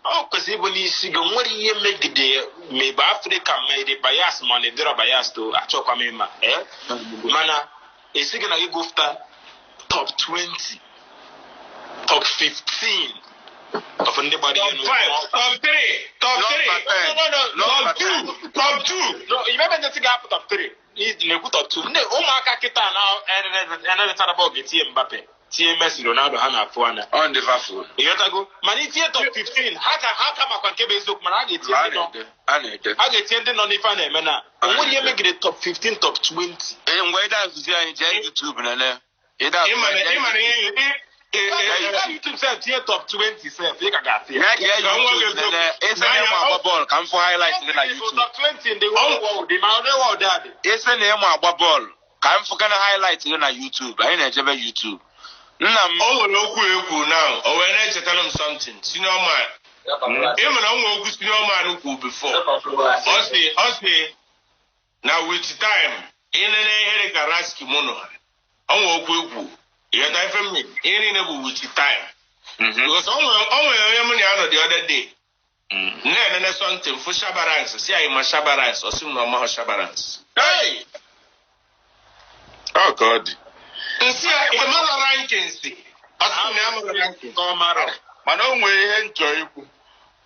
Ọ kwesịrị ịbụ n'isi gị nwere ihe megide ma ị bụ Afrịka, ma ị dị bias, ma ọ na-edịrọ bias to achọkwa m ịma. Ee? Mana esi gị na gị gụfụta top 20, top 15 of ndị gbara ihe Top 5, top 3, top 3, Number 10. No, no, no. top 2, top 2. No, imebe ndị ga-apụ top 3 na-ekwu top 2. Ndị ụmụaka kịta na enetara bọọlụ ga-etinye Mbappe, tinye Messi, Ronaldo, ha na-afụ anya. Ọ ndị fafụ. Ịghọtago? Mana itinye top 15, ha ka makwa nke bụ eziokwu, mana a ga-etinye A ndị nọ na-ede, a na-ede. a ga-etinye ndị nọ n'ife a na-eme na onweghị ihe megide top 15, top 20. Ee, ngwa, ịda azụzi anyị jee YouTube nene ịda azụzi Ịma na anyị. ịma na ihe Gaa YouTube sef, tinye top 20 sef, ị ka ga-afụ ya. Ya jee Ka m gwa gị YouTube nene eziokwu. ịsị na ịma agba bọọlụ ka m fụ highlight gị na YouTube. Top 20 in the whole world, ma ọ dị world adị. Ịsị na ịma agba bọọlụ ka m fụkana highlight gị na YouTube. Anyị na-ejebe YouTube, nna m. O nwere okwu ekwu now, o wee na-echetara m something. Senior man. Ị ma na o nwere okwu senior man kwu before. Ọ sị na with time, ịnene ihe dị ka Raski mụ nọ ha. Ọ nwere okwu ekwu. Ịghọta ife m mere? Ihe niile bụ with time. Because o nwere onye mụ na ya nọ the other day. Na-enene something fụ Shabarans, si anyị ma Shabarans, ọ sị m na ọ mahụ Shabarans. Hey! Ọ ka ọ dị. Nsị ya, ị mara rankings? Ọ sị m na ya mara rankings. Ọ mara. Mana o nwere ihe nchọ ikwu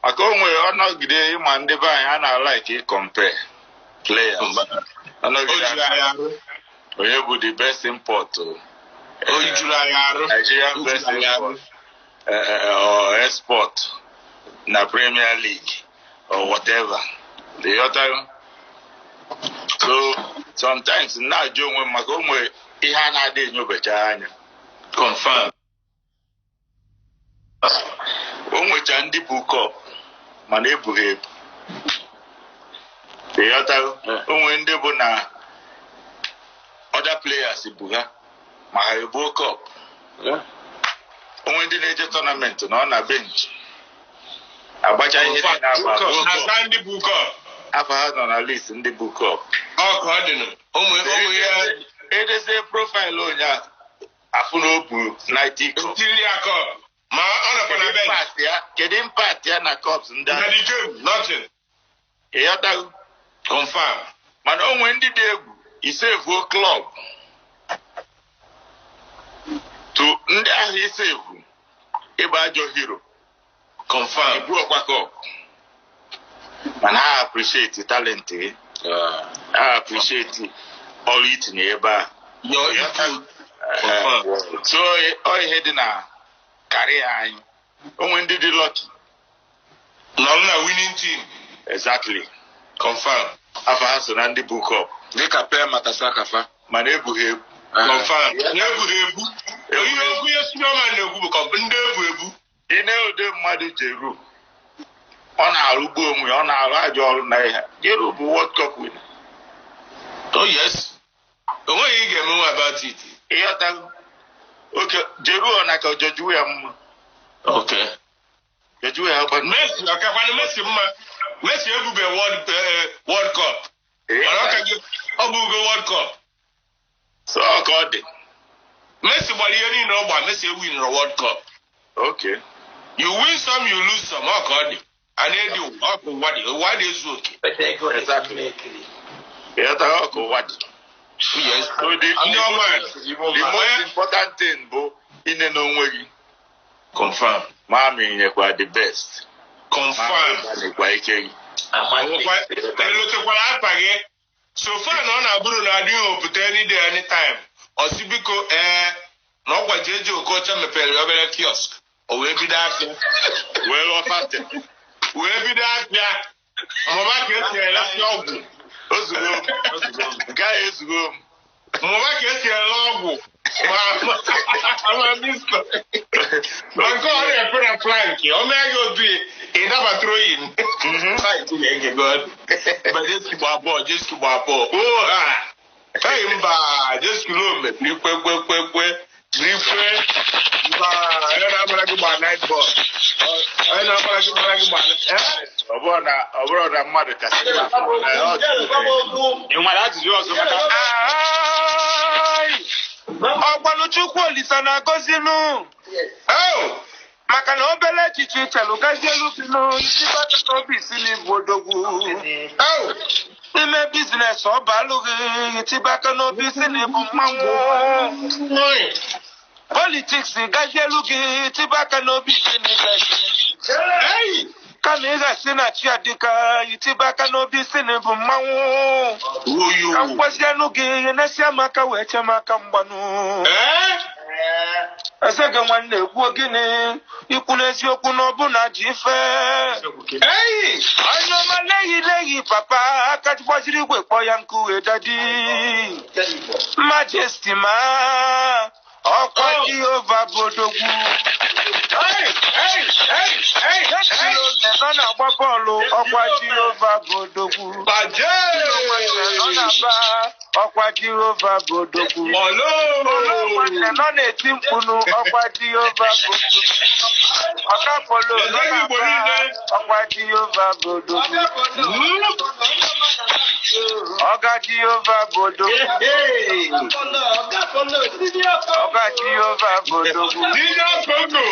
maka o nwere ọnọgide ịma ndị be anyị a na-alike ịcompare players. O Ọnọgide juru anyị arụ. Onye bụ the best import o? O juru anyị arụ. Nigerian O best juru anyị arụ. import or export na Premier League or whatever. The other, so sometimes na-ajụ onwe m maka o nwere ihe a na-adị enyobecha anya. Confirm. O nwecha ndị bụ cup mana ebughị ebu. Ịghọtago? O nwere ndị bụ na other players bụ ha ma ha ebuo cup. Onwe ndị na-eje tournament na ọ na bench. Agbacha ihe niile agba. Na ndị bụ cup. Afọ ha nọ na list ndị bụ cup. Ọ ka ọ dị nụ. Ụmụ ihe Edezie profaịlụ onye a afụ na o bu 90 cup. Tiri ya cup. Ma ọ nọkwa na bench. Kedu impact ya na cups ndị Na ahụ? the game, nothing. Ịghọtago? Confirm. Mana onwe ndị dị egwu isevuo klọb to ndị ahụ isevu ịgba ajọ hero. Confirm. Ebu ọkwa cup. Mana ha appreciate talent gị. Ha appreciate ọrụ itinye ebe a. Your input. Confirm. So ọ ihe dị na karịa anyị. Onwe ndị dị lucky. Nọrọ na winning team. Exactly. Confirm. Afọ ha so na ndị bụ cup. Dịka Pe Matasakafa. Mana ebughị ebu. Confirm. Na-ebughị ebu. Ihe okwu ihe Superman na-ekwu bụ ka ndị ebu ebu. Ị na-ode mmadụ Jeru. Ọ na-arụgbu onwe ya, ọ na-arụ ajọ ọrụ na ihe. Jeru bụ World Cup winner. Oh yes. O nweghị ị ga-emenwe about it. Ịghọtago? Oke Jeru ọ na ka George ya mma. Okay. George ya gba. Messi ọkakwanụ Messi mma. Messi ebube World Cup. Mana ọ ka gị ọ bụ ugo World Cup. So ọ ka ọ dị. Messi gbara ihe niile ọ gba, Messi ewinere World Cup. Okay. You win some, you lose some. Ọ ka ọ dị. A na-edi ụwa, ọ ka ụwa dị. Ụwa dị ezu oke. Ịghọtago ọ ka ụwa dị. Yes. So the Ndị ọma the most important thing bụ ine n'onwe gị. Confirm. Ma ma nyekwa the best. Ma Confirm. nyekwa ike gị. Elotekwara afa gị. So far na ọ na-abụrụ na adịghị opụta any day anytime. Ọ sị biko ee na ọkwa Jeje Okocha mepere obere kiosk. O wee bido afịa. Wee lụọ fastị. Wee bido afịa. Mụba ka esi eresi ọgwụ. Ozugbo m. Nke ahụ ezugo m. Mụba ka esi ere ọgwụ. Ma misto. Ma nke ọ na-efe na plank, o mee gị otu ị nabatara oyi. Mba Jesu gba bọọlụ, Jesu gba bọọlụ. Oo ha! Hey mba, Jesu lome, jiri kwe kwe kwe kwe, jiri kwe. Mba, onye na-agbara gị gba night ball. Onye na-agbara gị gbara gị gba. Ọ bụrụ na mmadụ kasị mma, Ị nwere ajụjụ ọzọ maka Ọgbanụ Chukwu Olisa na-agọzinụ. Oh! Maka na obere echiche chelụ gazielu gịnụ isi bata n'obi si n'ịbụ odogwu. Oh! Ime bizines ọ bụ alụghị tiba aka n'obi si n'ịbụ mmanwụ. Politiks gazielu gị tiba aka n'obi si n'ịgazi. Hey! Kama ị ga-asị na chi adịka itiba aka n'obi si n'ịbụ mmanwụ. Oyo! Ka mkwazianụ gị na-esi amaka wee chee m aka mgbanụ. Eh? Eze gị nwanne ekwuo gịnị ikwu n'eziokwu na ọbụna ji ife. Hey! Onye ọma leghị leghị papa aka gbajiri igwe kpọọ ya nkụ wee dadi. Majesty ma ọkwa Jehova bụ odogwu. Hey! Hey! Hey! Hey! Hey! Nọ na-agba bọọlụ ọkwa Jehova bụ odogwu. Baje! Nọ na-aba ọkwa Jehova bụ odogwu. Olo! Nwanne nọ na-eti mkpunu ọkwa Jehova bụ odogwu. Ọkapolo nọ na-aba ọkwa Jehova bụ odogwu. Ọga Jehova bụ odogwu. Hey! Ọga Jehova bụ odogwu. Junior Congo!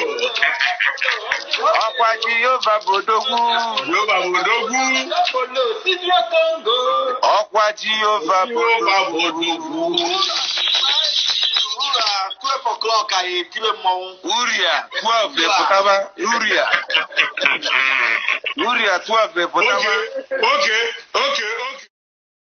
Ọkwa Jehova bụ odogwu. Jehova bụ odogwu. Ọkwa Jehova bụ Jehova bụ odogwu. odogwu. 12 o'clock anyị etire mmọnwụ. Uria 12 epụtaba. Uria. Uria 12 epụtaba. Okay, okay, okay.